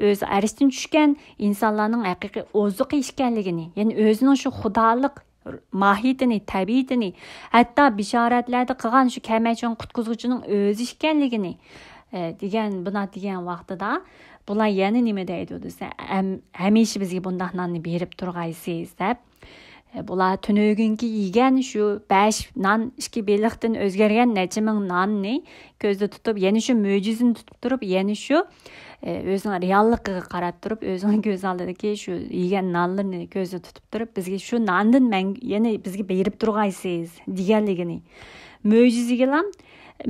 ئۆزى ئەرشتىن چۈشكەن ئىنسانلارنىڭ ھەقىقىي ئوزۇقى ئىكەنلىكىنى، يەنى ئۆزىنىڭ شۇ خۇدالىق ماھىيىتىنى، تەبىئىتىنى، ھەتتا بىشارەتلەردە قىلغان شۇ كەمەچۈەن قۇتقۇزغۇچىنىڭ ئۆزى ئىكەنلىكىنى، ئە، دېگەن، بۇنداق دېگەن ۋاقتىدا، بۇلار يەنە نېمە دەيدۇ دېسە، ھەم-، ھەمىشە بىزگە بۇنداق ناننى بېرىپ تۇرغايسىز دەپ، ئە، بۇلار تۈنۈگۈنكى يېگەن شۇ بەش نان، ئىككى بېلىقتىن ئۆزگەرگەن نەچچە مىڭ ناننى كۆزدە تۇتۇپ، يەنە شۇ مۆجىزىنى تۇتۇپ تۇرۇپ، يەنە شۇ، ئە، ئۆزىنىڭ رېئاللىقىغا قاراپ تۇرۇپ، ئۆزىنىڭ كۆز ئالدىدىكى شۇ يېگەن نانلىرىنى كۆزدە تۇتۇپ تۇرۇپ، بىزگە شۇ ناندىن مەڭ-، يەنە بىزگە بېرىپ تۇرغايسىز دېگەنلىكىنى، مۆجىزىگىلام،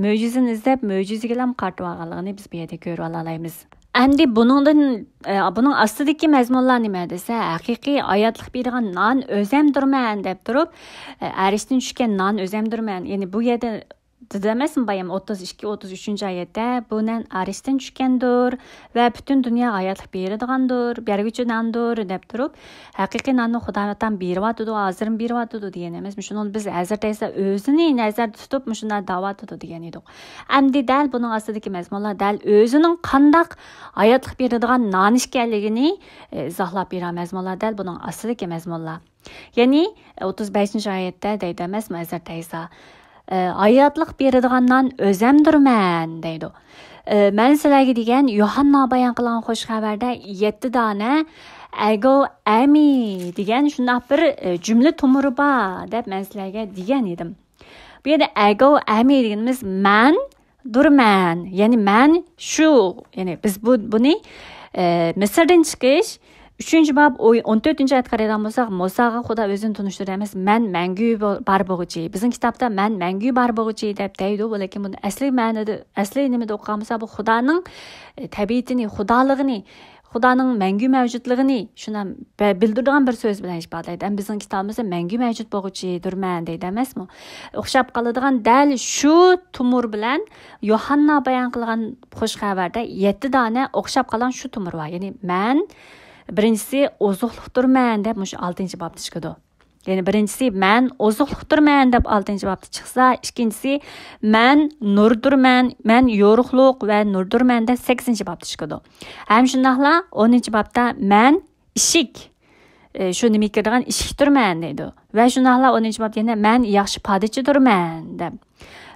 مۆجىزىنى ئىزدەپ، مۆجىزىگىلام قارىتىۋالغانلىقىنى بىز بۇ يەردە كۆرۈۋالالايمىز. ئەمدى بۇنىڭدىن، ئە، بۇنىڭ ئاستىدىكى مەزمۇنلار نېمە دېسە، ھەقىقىي ھاياتلىق بېرىدىغان نان ئۆزەمدۇرمەن دەپ تۇرۇپ، ئە، ئەرشتىن چۈشكەن نان ئۆزەمدۇرمەن. يەنى بۇ يەردە دېدى ئەمەسمۇ بايام ئوتتۇز ئىككى، ئوتتۇز ئۈچىنچى ئايەتتە، بۇ نان ئەرشتىن چۈشكەندۇر ۋە پۈتۈن دۇنياغا ھاياتلىق بېرىدىغاندۇر، بەرگۈچى ناندۇر دەپ تۇرۇپ، ھەقىقىي ناننى خۇدا تائالا بېرىۋاتىدۇ، ھازىرمۇ بېرىۋاتىدۇ دېگەن ئەمەس. شۇنىڭ بىز ھەزرىتى ئەيسا ئۆزىنى نەزەردە تۇتۇپ مۇشۇنداق دەۋاتىدۇ دېگەن ئىدۇق. ئەمدى دەل بۇنىڭ ئاستىدىكى مەزمۇنلار دەل ئۆزىنىڭ قانداق ھاياتلىق بېرىدىغان نان ئىكەنلىكىنى، ئە، ئىزاھلاپ بېرىدىغان مەزمۇنلار دەل بۇنىڭ ئاستىدىكى مەزمۇنلار. يەنى، ئوتتۇز بەشىنچى ئايەتتە دەيدۇ ئەمەسمۇ ھەزرىتى ئەيسا، ئە، ھاياتلىق بېرىدىغان نان ئۆزەمدۇرمەن دەيدۇ. ئە، مەن سىلەرگە دېگەن يوھاننا بايان قىلغان خۇش خەۋەردە يەتتە دانە ئەگو ئەمى دېگەن شۇنداق بىر، ئە، جۈملە تومۇرى بار دەپ مەن سىلەرگە دېگەن ئىدىم. بۇ يەردە ئەگو ئەمى دېگىنىمىز مەن دۇرمەن، يەنى مەن شۇ، يەنى بىز بۇ، بۇنى، ئە، مىسىردىن چىقىش، ئۈچىنچى باب، ئون تۆتىنچى ئايەتكە قارايدىغان بولساق، مۇساغا خۇدا ئۆزىنى تونۇشتۇردى ئەمەس، مەن مەڭگۈ بار بولغۇچى. بىزنىڭ كىتابتا مەن مەڭگۈ بار بولغۇچى دەپ دەيدۇ، لېكىن بۇنى ئەسلى مەنىدە، ئەسلى نېمىدە ئوقۇغان بولسا، بۇ خۇدانىڭ، ئە، تەبىئىتىنى، خۇدالىقىنى، خۇدانىڭ مەڭگۈ مەۋجۇتلۇقىنى شۇنى بە-، بىلدۈرىدىغان بىر سۆز بىلەن ئىپادىلەيدۇ. ئەمما بىزنىڭ كىتابىمىزدا مەڭگۈ مەۋجۇت بولغۇچىدۇرمەن دەيدۇ ئەمەسمۇ؟ ئوخشاپ قالىدىغان دەل شۇ تومۇر بىلەن يوھاننا بايان قىلغان خۇش خەۋەردە يەتتە دانە ئوخشاپ قالغان شۇ تومۇر بار. يەنى مەن بىرىنچىسى ئوزۇقلۇقتۇرمەن دەپ مۇشۇ ئالتىنچى بابتا چىقىدۇ. يەنى بىرىنچىسى مەن ئوزۇقلۇقتۇرمەن دەپ ئالتىنچى بابتا چىقسا، ئىككىنچىسى مەن نۇردۇرمەن، مەن يورۇقلۇق ۋە نۇردۇرمەن دەپ سەككىزىنچى بابتا چىقىدۇ. ھەم شۇنداقلا ئونىنچى بابتا مەن ئىشىك، ئى، شۇ نېمىگە كىرىدىغان ئىشىكتۇرمەن دەيدۇ. ۋە شۇنداقلا ئونىنچى بابتا يەنە مەن ياخشى پادىچىدۇرمەن دەپ.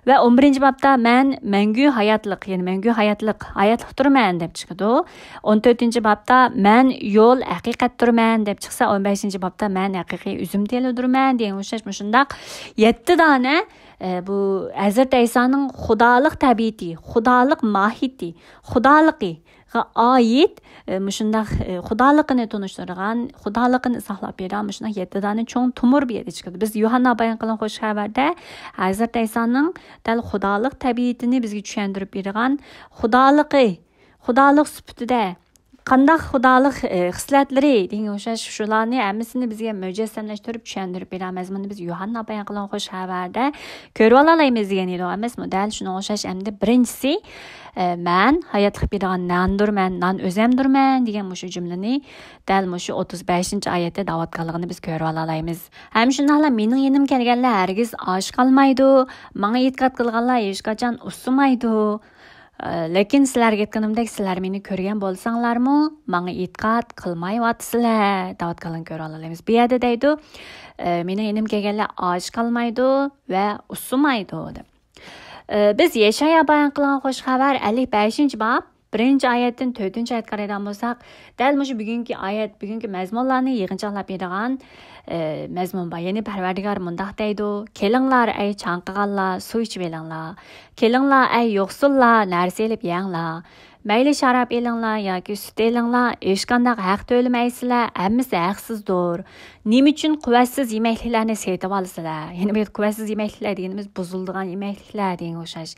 ۋە ئون بىرىنچى بابتا مەن مەڭگۈ ھاياتلىق، يەنى مەڭگۈ ھاياتلىق، ھاياتلىقتۇرمەن دەپ چىقىدۇ. ئون تۆتىنچى بابتا مەن يول، ھەقىقەتتۇرمەن دەپ چىقسا، ئون بەشىنچى بابتا مەن ھەقىقىي ئۈزۈم تېلىدۇرمەن دېگەن ئوخشاش مۇشۇنداق يەتتە دانە، ئە، بۇ ھەزرىتى ئەيسانىڭ خۇدالىق تەبىئىتى، خۇدالىق ماھىيىتى، خۇدالىقى، ئائىت، ئە، مۇشۇنداق، ئە، خۇدالىقىنى تونۇشتۇرىدىغان، خۇدالىقىنى ئىزاھلاپ بېرىدىغان مۇشۇنداق يەتتە دانە چوڭ تومۇر بۇ يەردە چىقىدۇ. بىز يوھاننا بايان قىلغان خۇش خەۋەردە ھەزرىتى ئەيسانىڭ دەل خۇدالىق تەبىئىتىنى بىزگە چۈشەندۈرۈپ بېرىدىغان، خۇدالىقى، خۇدالىق سۈپىتىدە قانداق خۇدالىق، ئە، خىسلەتلىرى دېگەنگە ئوخشاش شۇلارنى ھەممىسىنى بىزگە مۇجەسسەملەشتۈرۈپ چۈشەندۈرۈپ بېرىدىغان مەزمۇننى بىز يوھاننا بايان قىلغان خۇش خەۋەردە كۆرۈۋالالايمىز دېگەن ئىدۇق ئەمەسمۇ؟ دەل شۇنىڭغا ئوخشاش ئەمدى بىرىنچىسى، ئە، مەن ھاياتلىق بېرىدىغان ناندۇرمەن، نان ئۆزەمدۇرمەن دېگەن مۇشۇ جۈملىنى دەل مۇشۇ ئوتتۇز بەشىنچى ئايەتتە دەۋاتقانلىقىنى بىز كۆرۈۋالالايمىز. ھەم شۇنداقلا مېنىڭ يېنىمغا كەلگەنلەر ھەرگىز ئاچ قالمايدۇ، ماڭا ئېتىقاد قىلغانلار ھېچقاچان ئۇسسىمايدۇ. ئە، لېكىن سىلەرگە ئېيتقىنىمدەك، سىلەر مېنى كۆرگەن بولساڭلارمۇ، ماڭا ئېتىقاد قىلمايۋاتىسىلەر دەۋاتقانلىقىنى كۆرۈۋالالايمىز. بۇ يەردە دەيدۇ، ئە، مېنىڭ يېنىمغا كەلگەنلەر ئاچ قالمايدۇ ۋە ئۇسسىمايدۇ دەپ. ئى، بىز يەشايا بايان قىلغان خۇش خەۋەر ئەللىك بەشىنچى باب، بىرىنچى ئايەتتىن تۆتىنچى ئايەتكە قارايدىغان بولساق، دەل مۇشۇ بۈگۈنكى ئايەت، بۈگۈنكى مەزمۇنلارنى يىغىنچاقلاپ بېرىدىغان، ئى، مەزمۇن بار. يەنى پەرۋەردىگار مۇنداق دەيدۇ: «كېلىڭلار، ئەي چاڭقىغانلار، سۇ ئىچىۋېلىڭلار. كېلىڭلار، ئەي يوقسۇللار، نەرسە ئېلىپ يەڭلار. مەيلى شاراب ئېلىڭلار ياكى سۈت ئېلىڭلار، ھېچقانداق ھەق تۆلىمەيسىلەر، ھەممىسى ھەقسىزدۇر. نېمە ئۈچۈن قۇۋۋەتسىز يېمەكلىكلەرنى سېتىۋالىسىلەر؟» يەنى بۇ يەردە قۇۋۋەتسىز يېمەكلىكلەر دېگىنىمىز بۇزۇلىدىغان يېمەكلىكلەر دېگەنگە ئوخشاش.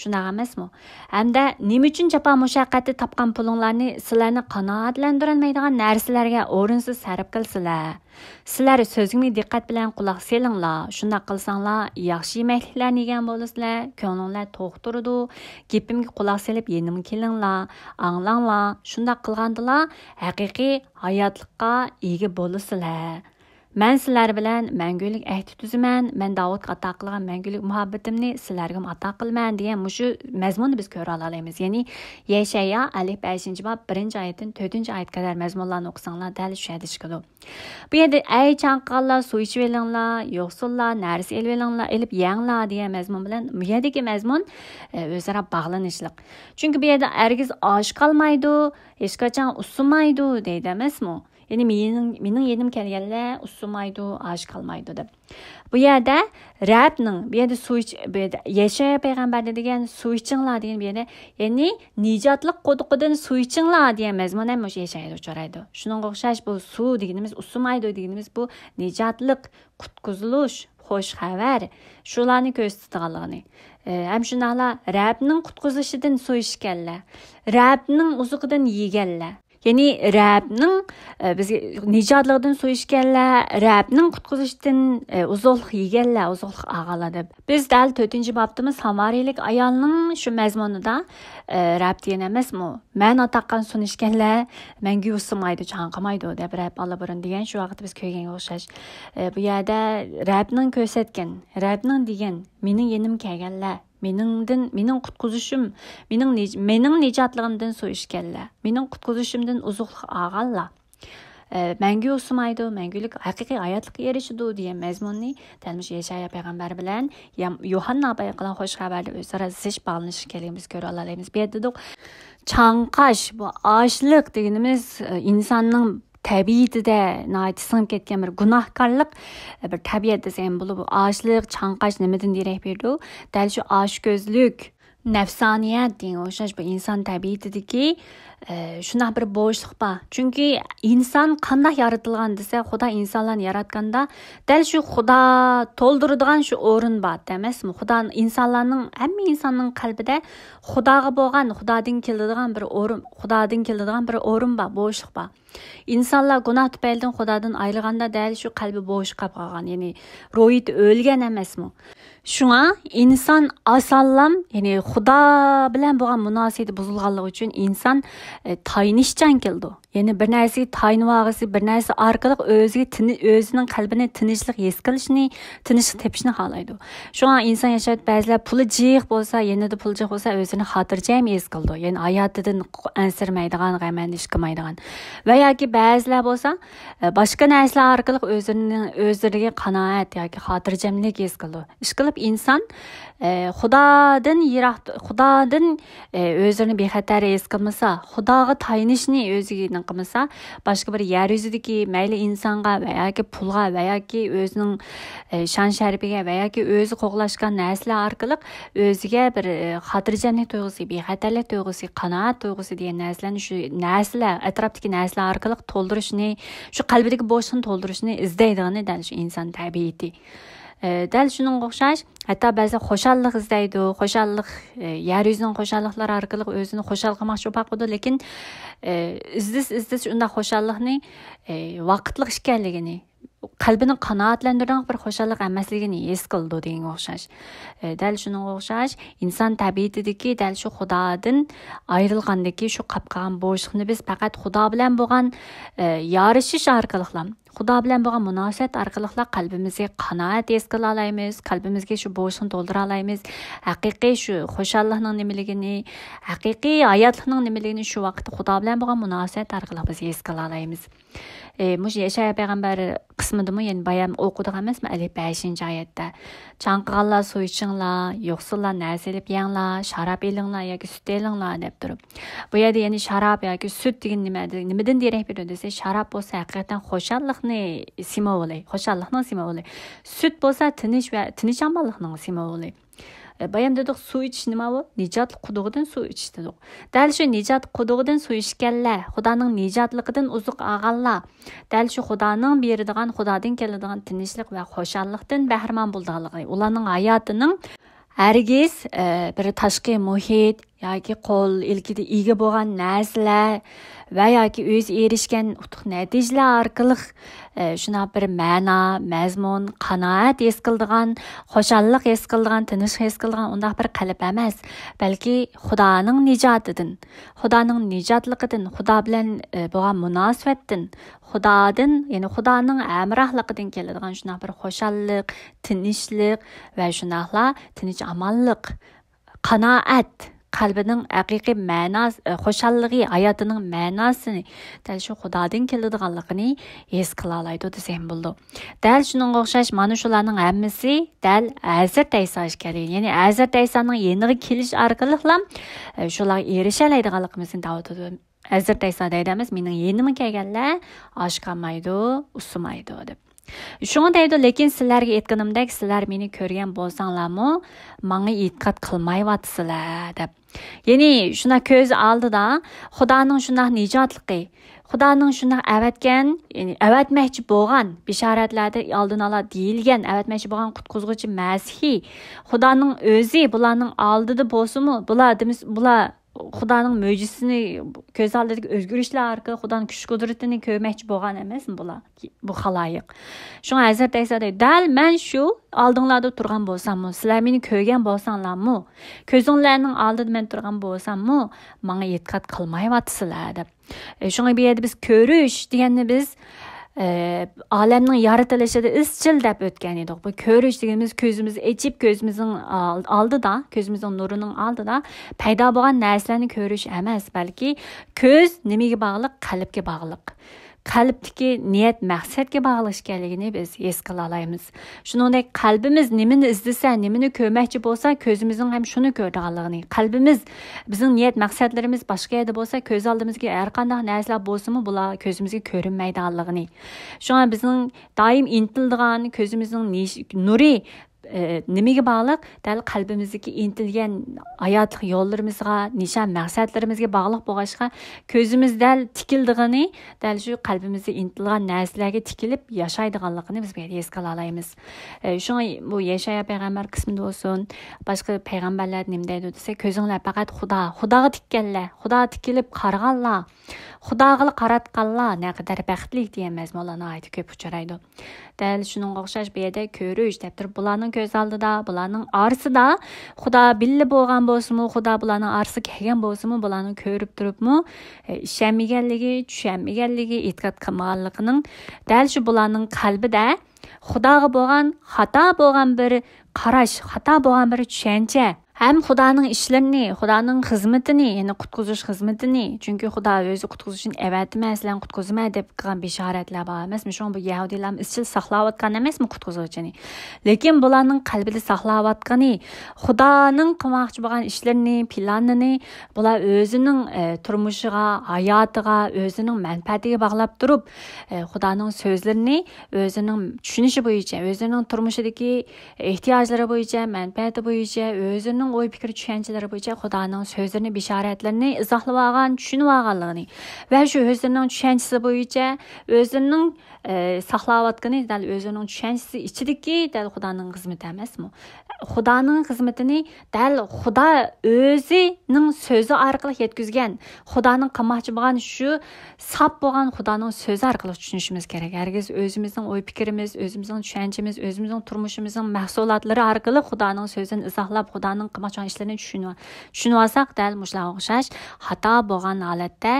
شۇنداق ئەمەسمۇ؟ ھەمدە نېمە ئۈچۈن جاپا مۇشەققەتتە تاپقان پۇلۇڭلارنى سىلەرنى قانائەتلەندۈرەلمەيدىغان نەرسىلەرگە ئورۇنسىز سەرپ قىلىسىلەر؟ سىلەر سۆزۈمگە دىققەت بىلەن قۇلاق سېلىڭلار، شۇنداق قىلساڭلار ياخشى يېمەكلىكلەرنى يېگەن بولىسىلەر، كۆڭلۈڭلار توختۇرىدۇ. گېپىمگە قۇلاق سېلىپ يېنىمغا كېلىڭلار، ئاڭلاڭلار. شۇنداق قىلغاندىلا ھەقىقىي ھاياتلىققا ئىگە بولىسىلەر. مەن سىلەر بىلەن مەڭگۈلۈك ئەھدى تۈزىمەن، مەن داۋۇتقا ئاتا قىلغان مەڭگۈلۈك مۇھەببىتىمنى سىلەرگىمۇ ئاتا قىلىمەن دېگەن مۇشۇ مەزمۇننى بىز كۆرۈۋالالايمىز. يەنى يەشەيا ئەللىك بەشىنچى باب بىرىنچى ئايەتتىن تۆتىنچى ئايەتكە قەدەر مەزمۇنلارنى ئوقۇساڭلار دەل شۇ يەردە چىقىدۇ. بۇ يەردە ئەي چاڭقىغانلار سۇ ئىچىۋېلىڭلار، يوقسۇللار نەرسە ئېلىۋېلىڭلار، ئېلىپ يەڭلار دېگەن مەزمۇن بىلەن بۇ يەردىكى مەزمۇن، ئە، ئۆزئارا باغلىنىشلىق. چۈنكى بۇ يەردە ھەرگىز ئاچ قالمايدۇ، ھېچقاچان ئۇسسىمايدۇ دەيدۇ ئەمەسمۇ؟ يەنى مېنىڭ، مېنىڭ يېنىمغا كەلگەنلەر ئۇسسىمايدۇ، ئاچ قالمايدۇ دەپ. بۇ يەردە رەبنىڭ، بۇ يەردە سۇ ئىچ-، بۇ يەردە يەشەيا پەيغەمبەردە دېگەن سۇ ئىچىڭلار دېگەن بۇ يەردە، يەنى نىجاتلىق قۇدۇقىدىن سۇ ئىچىڭلار دېگەن مەزمۇن ھەم مۇشۇ يەشەيادا ئۇچرايدۇ. شۇنىڭغا ئوخشاش بۇ سۇ دېگىنىمىز، ئۇسسىمايدۇ دېگىنىمىز بۇ نىجاتلىق، قۇتقۇزۇلۇش، خوش خەۋەر، شۇلارنى كۆرسىتىدىغانلىقىنى. ئە، ھەم شۇنداقلا رەبنىڭ قۇتقۇزۇشىدىن سۇ ئىچكەنلەر، رەبنىڭ ئوزۇقىدىن يېگەنلەر. يەنى رەبنىڭ، ئە، بىزگە نىجاتلىقىدىن سۇ ئىچكەنلەر، رەبنىڭ قۇتقۇزۇشىدىن، ئە، ئوزۇقلۇق يېگەنلەر، ئوزۇقلۇق ئالغانلار دەپ. بىز دەل تۆتىنچى بابتىمىز سامارىيلىك ئايالنىڭ شۇ مەزمۇنىدا، ئە، رەب دېگەن ئەمەسمۇ؟ مەن ئاتاققان سۇنى ئىچكەنلەر مەڭگۈ ئۇسسىمايدۇ، چاڭقىمايدۇ دەپ رەب ئاللىبۇرۇن دېگەن شۇ ۋاقىتتا بىز كۆرگەنگە ئوخشاش. ئە، بۇ يەردە رەبنىڭ كۆرسەتكەن، رەبنىڭ دېگەن، مېنىڭ يېنىمغا كەلگەنلەر، مېنىڭدىن، مېنىڭ قۇتقۇزۇشۇم، مېنىڭ نىج-، مېنىڭ نىجاتلىقىمدىن سۇ ئىچكەنلەر، مېنىڭ قۇتقۇزۇشۇمدىن ئوزۇقلۇق ئالغانلار، ئە، مەڭگۈ ئۇسسىمايدۇ، مەڭگۈلۈك ھەقىقىي ھاياتلىققا ئېرىشىدۇ دېگەن مەزمۇننى دەل مۇشۇ يەشايا پەيغەمبەر بىلەن يام-، يوھاننا بايان قىلغان خوش خەۋەردە ئۆزئارا زىچ باغلىنىشقا كەلگىنىمىزنى كۆرۈۋالالايمىز. بۇ يەردە دېدۇق، چاڭقاش، بۇ ئاچلىق دېگىنىمىز، ئە، ئىنساننىڭ تەبىئىتىدە ناھايىتى سىڭىپ كەتكەن بىر گۇناھكارلىق، بىر تەبىئەت دېسەم بولىدۇ. بۇ ئاچلىق، چاڭقاش نېمىدىن دېرەك بېرىدۇ؟ دەل شۇ ئاشكۆزلۈك، نەپسانىيەت دېگەنگە ئوخشاش بۇ ئىنسان تەبىئىتىدىكى، ئە، شۇنداق بىر بوشلۇق بار. چۈنكى ئىنسان قانداق يارىتىلغان دېسە، خۇدا ئىنسانلارنى ياراتقاندا دەل شۇ خۇدا تولدۇرىدىغان شۇ ئورۇن بار ئەمەسمۇ؟ خۇدا، ئىنسانلارنىڭ، ھەممە ئىنساننىڭ قەلبىدە خۇداغا بولغان، خۇدادىن كېلىدىغان بىر ئورۇن، خۇدادىن كېلىدىغان بىر ئورۇن بار، بوشلۇق بار. ئىنسانلار گۇناھ تۈپەيلىدىن خۇدادىن ئايرىلغاندا دەل شۇ قەلبى بوش قاپ قالغان، يەنى روھىيىتى ئۆلگەن ئەمەسمۇ؟ شۇڭا ئىنسان ئاسانلام، يەنى خۇدا بىلەن بولغان مۇناسىۋىتى بۇزۇلغانلىقى ئۈچۈن ئىنسان، ئە، تايىنىشچان كېلىدۇ. يەنى بىر نەرسىگە تايىنىۋالغۇسى، بىر نەرسە ئارقىلىق ئۆزىگە تىنى-، ئۆزىنىڭ قەلبىنى تىنچلىق ھېس قىلىشنى، تىنچلىق تېپىشنى خالايدۇ. شۇڭا ئىنسان ياشاۋاتقان بەزىلەر پۇلى جىق بولسا، يېنىدا پۇلى جىق بولسا، ئۆزىنى خاتىرجەم ھېس قىلىدۇ. يەنى ھاياتىدىن ئەنسىرىمەيدىغان، غەم ئەندىشە قىلمايدىغان. ۋە ياكى بەزىلەر بولسا، ئە، باشقا نەرسىلەر ئارقىلىق ئۆزلىرىنى، ئۆزلىرىگە قانائەت ياكى خاتىرجەملىك ھېس قىلىدۇ. ئىشقىلىپ ئىنسان، ئە، خۇدادىن يىراق، خۇدادىن، ئە، ئۆزلىرىنى بىخەتەر ھېس قىلمىسا، خۇداغا تايىنىشنى ئۆزىگە نېمە قىلمىسا، باشقا بىر يەر يۈزىدىكى مەيلى ئىنسانغا ۋە ياكى پۇلغا ۋە ياكى ئۆزىنىڭ، ئە، شان شەرىپىگە ۋە ياكى ئۆزى قوغلاشقان نەرسىلەر ئارقىلىق ئۆزىگە بىر، ئە، خاتىرجەملىك تۇيغۇسى، بىخەتەرلىك تۇيغۇسى، قانائەت تۇيغۇسى دېگەن نەرسىلەرنى شۇ نەرسىلەر، ئەتراپتىكى نەرسىلەر ئارقىلىق تولدۇرۇشنى، شۇ قەلبىدىكى بوشلۇقنى تولدۇرۇشنى ئىزدەيدىغىنى دەل شۇ ئىنسان تەبىئىتى. ئە، دەل شۇنىڭغا ئوخشاش، ھەتتا بەزىلەر خۇشاللىق ئىزدەيدۇ، خۇشاللىق، ئە، يەر يۈزىنىڭ خۇشاللىقلىرى ئارقىلىق ئۆزىنى خۇشال قىلماقچى بولۇپ باقىدۇ، لېكىن، ئە، ئىزدىس، ئىزدىس ئۇنداق خۇشاللىقنى، ئە، ۋاقىتلىق ئىكەنلىكىنى، قەلبىنى قانائەتلەندۈرىدىغان بىر خۇشاللىق ئەمەسلىكىنى ھېس قىلىدۇ دېگەنگە ئوخشاش. ئە، دەل شۇنىڭغا ئوخشاش، ئىنسان تەبىئىتىدىكى دەل شۇ خۇدادىن ئايرىلغاندىكى شۇ قاپ قالغان بوشلۇقنى بىز پەقەت خۇدا بىلەن بولغان، ئە، يارىشىش ئارقىلىقلا، خۇدا بىلەن بولغان مۇناسىۋەت ئارقىلىقلا قەلبىمىزگە قانائەت ھېس قىلالايمىز، قەلبىمىزگە شۇ بوشلۇقنى تولدۇرالايمىز. ھەقىقىي شۇ خۇشاللىقنىڭ نېمىلىكىنى، ھەقىقىي ھاياتلىقنىڭ نېمىلىكىنى شۇ ۋاقىتتا خۇدا بىلەن بولغان مۇناسىۋەت ئارقىلىق بىز ھېس قىلالايمىز. ئى، مۇشۇ يەشايا پەيغەمبەر قىسمىدىمۇ يەنە بايام ئوقۇدۇق ئەمەسمۇ، ئەللىك بەشىنچى ئايەتتە، چاڭقىغانلار سۇ ئىچىڭلار، يوقسۇللار نەرسە ئېلىپ يەڭلار، شاراب ئېلىڭلار ياكى سۈت ئېلىڭلار دەپ تۇرۇپ. بۇ يەردە يەنە شاراب ياكى سۈت دېگەن نېمە، نېمىدىن دېرەك بېرىدۇ دېسە، شاراب بولسا ھەقىقەتەن خۇشاللىقنى سىمۋولى، خۇشاللىقنىڭ سىمۋولى. سۈت بولسا تىنچ ۋە تىنچ-ئامانلىقنىڭ سىمۋولى. ئە، بايام دېدۇق، سۇ ئىچىش نېمە ئۇ؟ نىجات قۇدۇقىدىن سۇ ئىچىش دېدۇق. دەل شۇ نىجات قۇدۇقىدىن سۇ ئىچكەنلەر، خۇدانىڭ نىجاتلىقىدىن ئوزۇق ئالغانلار، دەل شۇ خۇدانىڭ بېرىدىغان، خۇدادىن كېلىدىغان تىنچلىق ۋە خۇشاللىقتىن بەھرىمەن بولىدىغانلىقى، ئۇلارنىڭ ھاياتىنىڭ ھەرگىز، ئە، بىر تاشقى مۇھىت، ياكى قول ئىلكىدە ئىگە بولغان نەرسىلەر ۋە ياكى ئۆزى ئېرىشكەن ئۇتۇق نەتىجىلەر ئارقىلىق، ئە، شۇنداق بىر مەنا، مەزمۇن، قانائەت ھېس قىلىدىغان، خۇشاللىق ھېس قىلىدىغان، تىنچلىق ھېس قىلىدىغان ئۇنداق بىر قەلب ئەمەس، بەلكى خۇدانىڭ نىجاتىدىن، خۇدانىڭ نىجاتلىقىدىن، خۇدا بىلەن، ئە، بولغان مۇناسىۋەتتىن، خۇدادىن، يەنى خۇدانىڭ ھەمراھلىقىدىن كېلىدىغان شۇنداق بىر خۇشاللىق، تىنچلىق ۋە شۇنداقلا تىنچ ئامانلىق، قانائەت، قەلبىنىڭ ھەقىقىي مەناسى، خۇشاللىقى، ھاياتىنىڭ مەناسىنى دەل شۇ خۇدادىن كېلىدىغانلىقىنى ھېس قىلالايدۇ دېسەم بولىدۇ. دەل شۇنىڭغا ئوخشاش مانا شۇلارنىڭ ھەممىسى دەل ھەزرەت ئەيسا ئىكەنلىكى، يەنى ھەزرەت ئەيسانىڭ يېنىغا كېلىش ئارقىلىقلا، ئە، شۇلارغا ئېرىشەلەيدىغانلىقىمىزنى دەۋاتىدۇ. ھەزرەت ئەيسا دەيدۇ ئەمەس، مېنىڭ يېنىما كەلگەنلەر ئاچ قالمايدۇ، ئۇسسىمايدۇ دەپ. شۇڭا دەيدۇ، لېكىن سىلەرگە ئېيتقىنىمدەك، سىلەر مېنى كۆرگەن بولساڭلارمۇ، ماڭا ئېتىقاد قىلمايۋاتىسىلەر دەپ. يەنى شۇنداق كۆز ئالدىدا خۇدانىڭ شۇنداق نىجاتلىقى، خۇدانىڭ شۇنداق ئەۋەتكەن، يەنى ئەۋەتمەكچى بولغان بېشارەتلەردە ئالدىن ئالا دېيىلگەن، ئەۋەتمەكچى بولغان قۇتقۇزغۇچى مەسىھى، خۇدانىڭ ئۆزى بۇلارنىڭ ئالدىدا بولسىمۇ، بۇلار دېمىس-، بۇلار خۇدانىڭ مۆجىزىسىنى، كۆز ئالدىدىكى ئۆزگىرىشلەر ئارقىلىق خۇدانىڭ كۈچ قۇدرىتىنى كۆرمەكچى بولغان ئەمەسمۇ بۇلار، بۇ خالايىق؟ شۇڭا ھەزرەت ئەيسا دەيدۇ، دەل مەن شۇ ئالدىڭلاردا تۇرغان بولساممۇ، سىلەر مېنى كۆرگەن بولساڭلارمۇ، كۆزۈڭلارنىڭ ئالدىدا مەن تۇرغان بولساممۇ، ماڭا ئېتىقاد قىلمايۋاتىسىلەر دەپ. ئە، شۇڭا بۇ يەردە بىز كۆرۈش دېگەننى بىز، ئە، ئالەمنىڭ يارىتىلىشىدا ئىزچىل دەپ ئۆتكەن ئىدۇق. بۇ كۆرۈش دېگىنىمىز كۆزىمىزنى ئېچىپ، كۆزىمىزنىڭ ئال-، ئالدىدا، كۆزىمىزنىڭ نۇرىنىڭ ئالدىدا پەيدا بولغان نەرسىلەرنى كۆرۈش ئەمەس، بەلكى كۆز نېمىگە باغلىق؟ قەلبكە باغلىق. قەلبتىكى نىيەت، مەقسەتكە باغلىق ئىكەنلىكىنى بىز ھېس قىلالايمىز. شۇنىڭدەك قەلبىمىز نېمىنى ئىزدىسە، نېمىنى كۆرمەكچى بولسا، كۆزىمىزنىڭ ھەم شۇنى كۆرىدىغانلىقىنى، قەلبىمىز، بىزنىڭ نىيەت مەقسەتلىرىمىز باشقا يەردە بولسا، كۆز ئالدىمىزدىكى ھەر قانداق نەرسىلەر بولسىمۇ، بۇلار كۆزىمىزگە كۆرۈنمەيدىغانلىقىنى. شۇڭا بىزنىڭ دائىم ئىنتىلىدىغان كۆزىمىزنىڭ نىش-، نۇرى، ئە، نېمىگە باغلىق؟ دەل قەلبىمىزدىكى ئىنتىلگەن ھاياتلىق يوللىرىمىزغا، نىشان مەقسەتلىرىمىزگە باغلىق بولغاچقا، كۆزىمىز دەل تىكىلىدىغىنى دەل شۇ قەلبىمىزدە ئىنتىلغان نەرسىلەرگە تىكىلىپ ياشايدىغانلىقىنى بىز بۇ يەردە ھېس قىلالايمىز. ئە، شۇڭا بۇ يەشايا پەيغەمبەر قىسمىدا بولسۇن، باشقا پەيغەمبەرلەر نېمە دەيدۇ دېسە، كۆزۈڭلار پەقەت خۇدا، خۇداغا تىككەنلەر، خۇداغا تىكىلىپ قارىغانلار، خۇداغىلا قاراتقانلار نەقەدەر بەختلىك دېگەن مەزمۇنلار ناھايىتى كۆپ ئۇچرايدۇ. دەل شۇنىڭغا ئوخشاش بۇ يەردە كۆرۈش دەپ تۇرۇپ، بۇلارنىڭ كۆز ئالدىدا، بۇلارنىڭ ئارىسىدا خۇدا بىللە بولغان بولسىمۇ، خۇدا بۇلارنىڭ ئارىسىغا كەلگەن بولسىمۇ، بۇلارنىڭ كۆرۈپ تۇرۇپمۇ، ئە، ئىشەنمىگەنلىكى، چۈشەنمىگەنلىكى، ئېتىقاد قىلمىغانلىقىنىڭ دەل شۇ بۇلارنىڭ قەلبىدە خۇداغا بولغان خاتا بولغان بىر قاراش، خاتا بولغان بىر چۈشەنچە، ھەم خۇدانىڭ ئىشلىرىنى، خۇدانىڭ خىزمىتىنى، يەنى قۇتقۇزۇش خىزمىتىنى، چۈنكى خۇدا ئۆزى قۇتقۇزۇشنى ئەۋەتىمەن، سىلەرنى قۇتقۇزىمەن دەپ قىلغان بىشارەتلەر بار ئەمەسمۇ؟ شۇڭا بۇ يەھۇدىيلارمۇ ئىزچىل ساقلاۋاتقان ئەمەسمۇ قۇتقۇزغۇچىنى؟ لېكىن بۇلارنىڭ قەلبىدە ساقلاۋاتقىنى خۇدانىڭ قىلماقچى بولغان ئىشلىرىنى، پىلانىنى بۇلار ئۆزىنىڭ، ئە، تۇرمۇشىغا، ھاياتىغا، ئۆزىنىڭ مەنپەئەتىگە باغلاپ تۇرۇپ، ئە، خۇدانىڭ سۆزلىرىنى ئۆزىنىڭ چۈشىنىشى بويىچە، ئۆزىنىڭ تۇرمۇشىدىكى ئېھتىياجلىرى بويىچە، مەنپەئەتى بويىچە، ئۆزىنىڭ ئوي پىكىر چۈشەنچىلىرى بويىچە خۇدانىڭ سۆزلىرىنى، بىشارەتلىرىنى ئىزاھلىۋالغان، چۈشىنىۋالغانلىقىنى ۋە شۇ ئۆزىنىڭ چۈشەنچىسى بويىچە ئۆزىنىڭ، ئە، ساقلاۋاتقىنى دەل ئۆزىنىڭ چۈشەنچىسى ئىچىدىكى دەل خۇدانىڭ خىزمىتى ئەمەسمۇ؟ خۇدانىڭ خىزمىتىنى دەل خۇدا ئۆزىنىڭ سۆزى ئارقىلىق يەتكۈزگەن، خۇدانىڭ قىلماقچى بولغان شۇ ساپ بولغان خۇدانىڭ سۆزى ئارقىلىق چۈشىنىشىمىز كېرەك. ھەرگىز ئۆزىمىزنىڭ ئوي پىكرىمىز، ئۆزىمىزنىڭ چۈشەنچىمىز، ئۆزىمىزنىڭ تۇرمۇشىمىزنىڭ مەھسۇلاتلىرى ئارقىلىق خۇدانىڭ سۆزىنى ئىزاھلاپ، خۇدانىڭ قىلماقچى بولغان ئىشلىرىنى چۈشىنىۋ-، چۈشىنىۋالساق، دەل مۇشۇلارغا ئوخشاش خاتا بولغان ھالەتتە،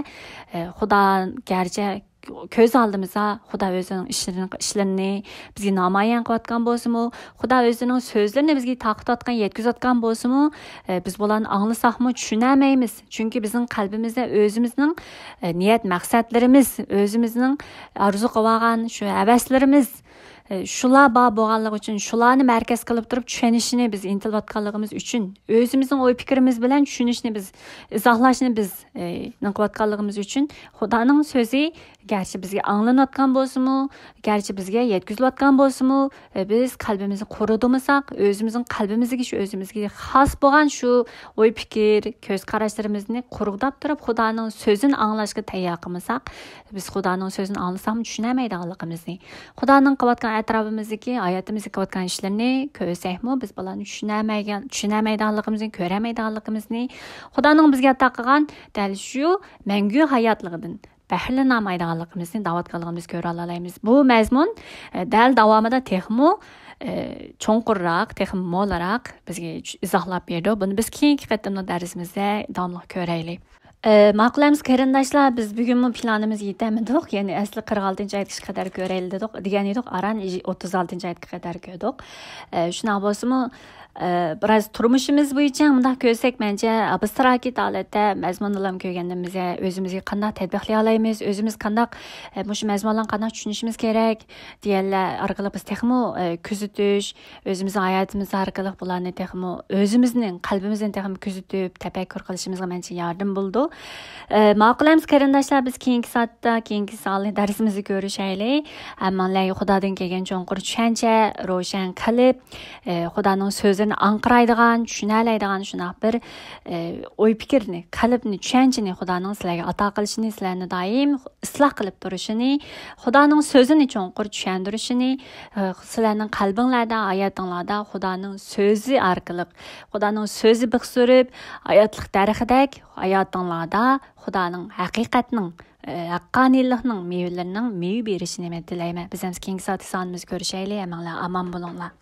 ئە، خۇدا گەرچە كۆز ئالدىمىزدا خۇدا ئۆزىنىڭ ئىشلىرىنى، ئىشلىرىنى بىزگە نامايان قىلىۋاتقان بولسىمۇ، خۇدا ئۆزىنىڭ سۆزلىرىنى بىزگە تارقىتىۋاتقان، يەتكۈزۈۋاتقان بولسىمۇ، ئە، بىز بۇلارنى ئاڭلىساقمۇ چۈشىنەلمەيمىز. چۈنكى بىزنىڭ قەلبىمىزدە ئۆزىمىزنىڭ، ئە، نىيەت مەقسەتلىرىمىز، ئۆزىمىزنىڭ ئارزۇ قىلىۋالغان شۇ ھەۋەسلىرىمىز، ئە، شۇلار بار بولغانلىقى ئۈچۈن، شۇلارنى مەركەز قىلىپ تۇرۇپ چۈشىنىشنى بىز ئىنتىلىۋاتقانلىقىمىز ئۈچۈن، ئۆزىمىزنىڭ ئوي پىكرىمىز بىلەن چۈشىنىشنى بىز، ئىزاھلاشنى بىز، ئە، نېمە قىلىۋاتقانلىقىمىز ئۈچۈن خۇدانىڭ سۆزى گەرچە بىزگە ئاڭلىنىۋاتقان بولسىمۇ، گەرچە بىزگە يەتكۈزۈلۈۋاتقان بولسىمۇ، ئە، بىز قەلبىمىزنى قۇرۇدۇمىساق، ئۆزىمىزنىڭ قەلبىمىزدىكى شۇ ئۆزىمىزگە خاس بولغان شۇ ئوي پىكىر، كۆز قاراشلىرىمىزنى قۇرۇقداپ تۇرۇپ، خۇدانىڭ سۆزىنى ئاڭلاشقا تەييار قىلمىساق، بىز خۇدانىڭ سۆزىنى ئاڭلىساقمۇ چۈشىنەلمەيدىغانلىقىمىزنى، خۇدانىڭ قىلىۋاتقان ئەتراپىمىزدىكى، ھاياتىمىزدا كېلىۋاتقان ئىشلارنى كۆرسەكمۇ، بىز بۇلارنى چۈشىنەلمەيگەن، چۈشىنەلمەيدىغانلىقىمىزنى، كۆرەلمەيدىغانلىقىمىزنى، خۇدانىڭ بىزگە ئاتا قىلغان دەل شۇ مەڭگۈ ھاياتلىقىدىن بەھرىلىنەلمەيدىغانلىقىمىزنى دەۋاتقانلىقىمىزنى كۆرەلەيمىز. بۇ مەزمۇن، ئە، دەل داۋامىدا تېخىمۇ، ئە، چوڭقۇرراق، تېخىمۇ مولراق بىزگە چۈ-، ئىزاھلاپ بېرىدۇ. بۇنى بىز كېيىنكى قېتىملىق دەرسىمىزدە داۋاملىق كۆرەيلى. ئە، ماقۇل ئەمىسە قېرىنداشلار، بىز بۈگۈنمۇ پىلانىمىزغا يېتەلمىدۇق. يەنى ئەسلى قىرىق ئالتىنچى ئايەتكىچە قەدەر كۆرەيلى دېدۇق، دېگەن ئىدۇق. ئاران ئوتتۇز ئالتىنچى ئايەتكە قەدەر كۆردۇق. ئە، شۇنداق بولسىمۇ، ئە، بىراز تۇرمۇشىمىز بويىچە مۇنداق كۆرسەك، مەنچە ئابستراكت ھالەتتە مەزمۇننىلا كۆرگەندىمىزدە، ئۆزىمىزگە قانداق تەتبىقلىيالايمىز، ئۆزىمىز قانداق، ئە، مۇشۇ مەزمۇنلارنى قانداق چۈشىنىشىمىز كېرەك دېگەنلەر ئارقىلىق بىز تېخىمۇ، ئە، كۆزىتىش، ئۆزىمىزنىڭ ھاياتىمىز ئارقىلىق بۇلارنى تېخىمۇ ئۆزىمىزنىڭ قەلبىمىزدىن تېخىمۇ كۆزىتىپ، تەپەككۇر قىلىشىمىزغا مەنچە ياردىمى بولىدۇ. ئە، ماقۇل ئەمىسە قېرىنداشلار، بىز كېيىنكى سائەتتە، كېيىنكى سانلىق دەرسىمىزدە كۆرۈشەيلى. ھەممىڭلارغا خۇدادىن كەلگەن چوڭقۇر چۈشەنچە، روشەن قەلب، ئە، خۇدانىڭ سۆزىنى ئاڭقىرايدىغان، چۈشىنەلەيدىغان شۇنداق بىر، ئە، ئوي پىكىرنى، قەلبنى، چۈشەنچىنى خۇدانىڭ سىلەرگە ئاتا قىلىشىنى، سىلەرنى دائىم ئىسلاھ قىلىپ تۇرۇشىنى، خۇدانىڭ سۆزىنى چوڭقۇر چۈشەندۈرۈشىنى، ئە، سىلەرنىڭ قەلبىڭلاردا، ھاياتىڭلاردا خۇدانىڭ سۆزى ئارقىلىق، خۇدانىڭ سۆزى بىخ سۈرۈپ، ھاياتلىق دەرىخىدەك ھاياتىڭلاردا خۇدانىڭ ھەقىقەتنىڭ، ئە، ھەققانىيلىقنىڭ مېۋىلىرىنىڭ مېۋە بېرىشىنى مەن تىلەيمەن. بىز ھەم كېيىنكى سائەتتىكى سانىمىزدا كۆرۈشەيلى. ھەممىڭلار ئامان بولۇڭلار.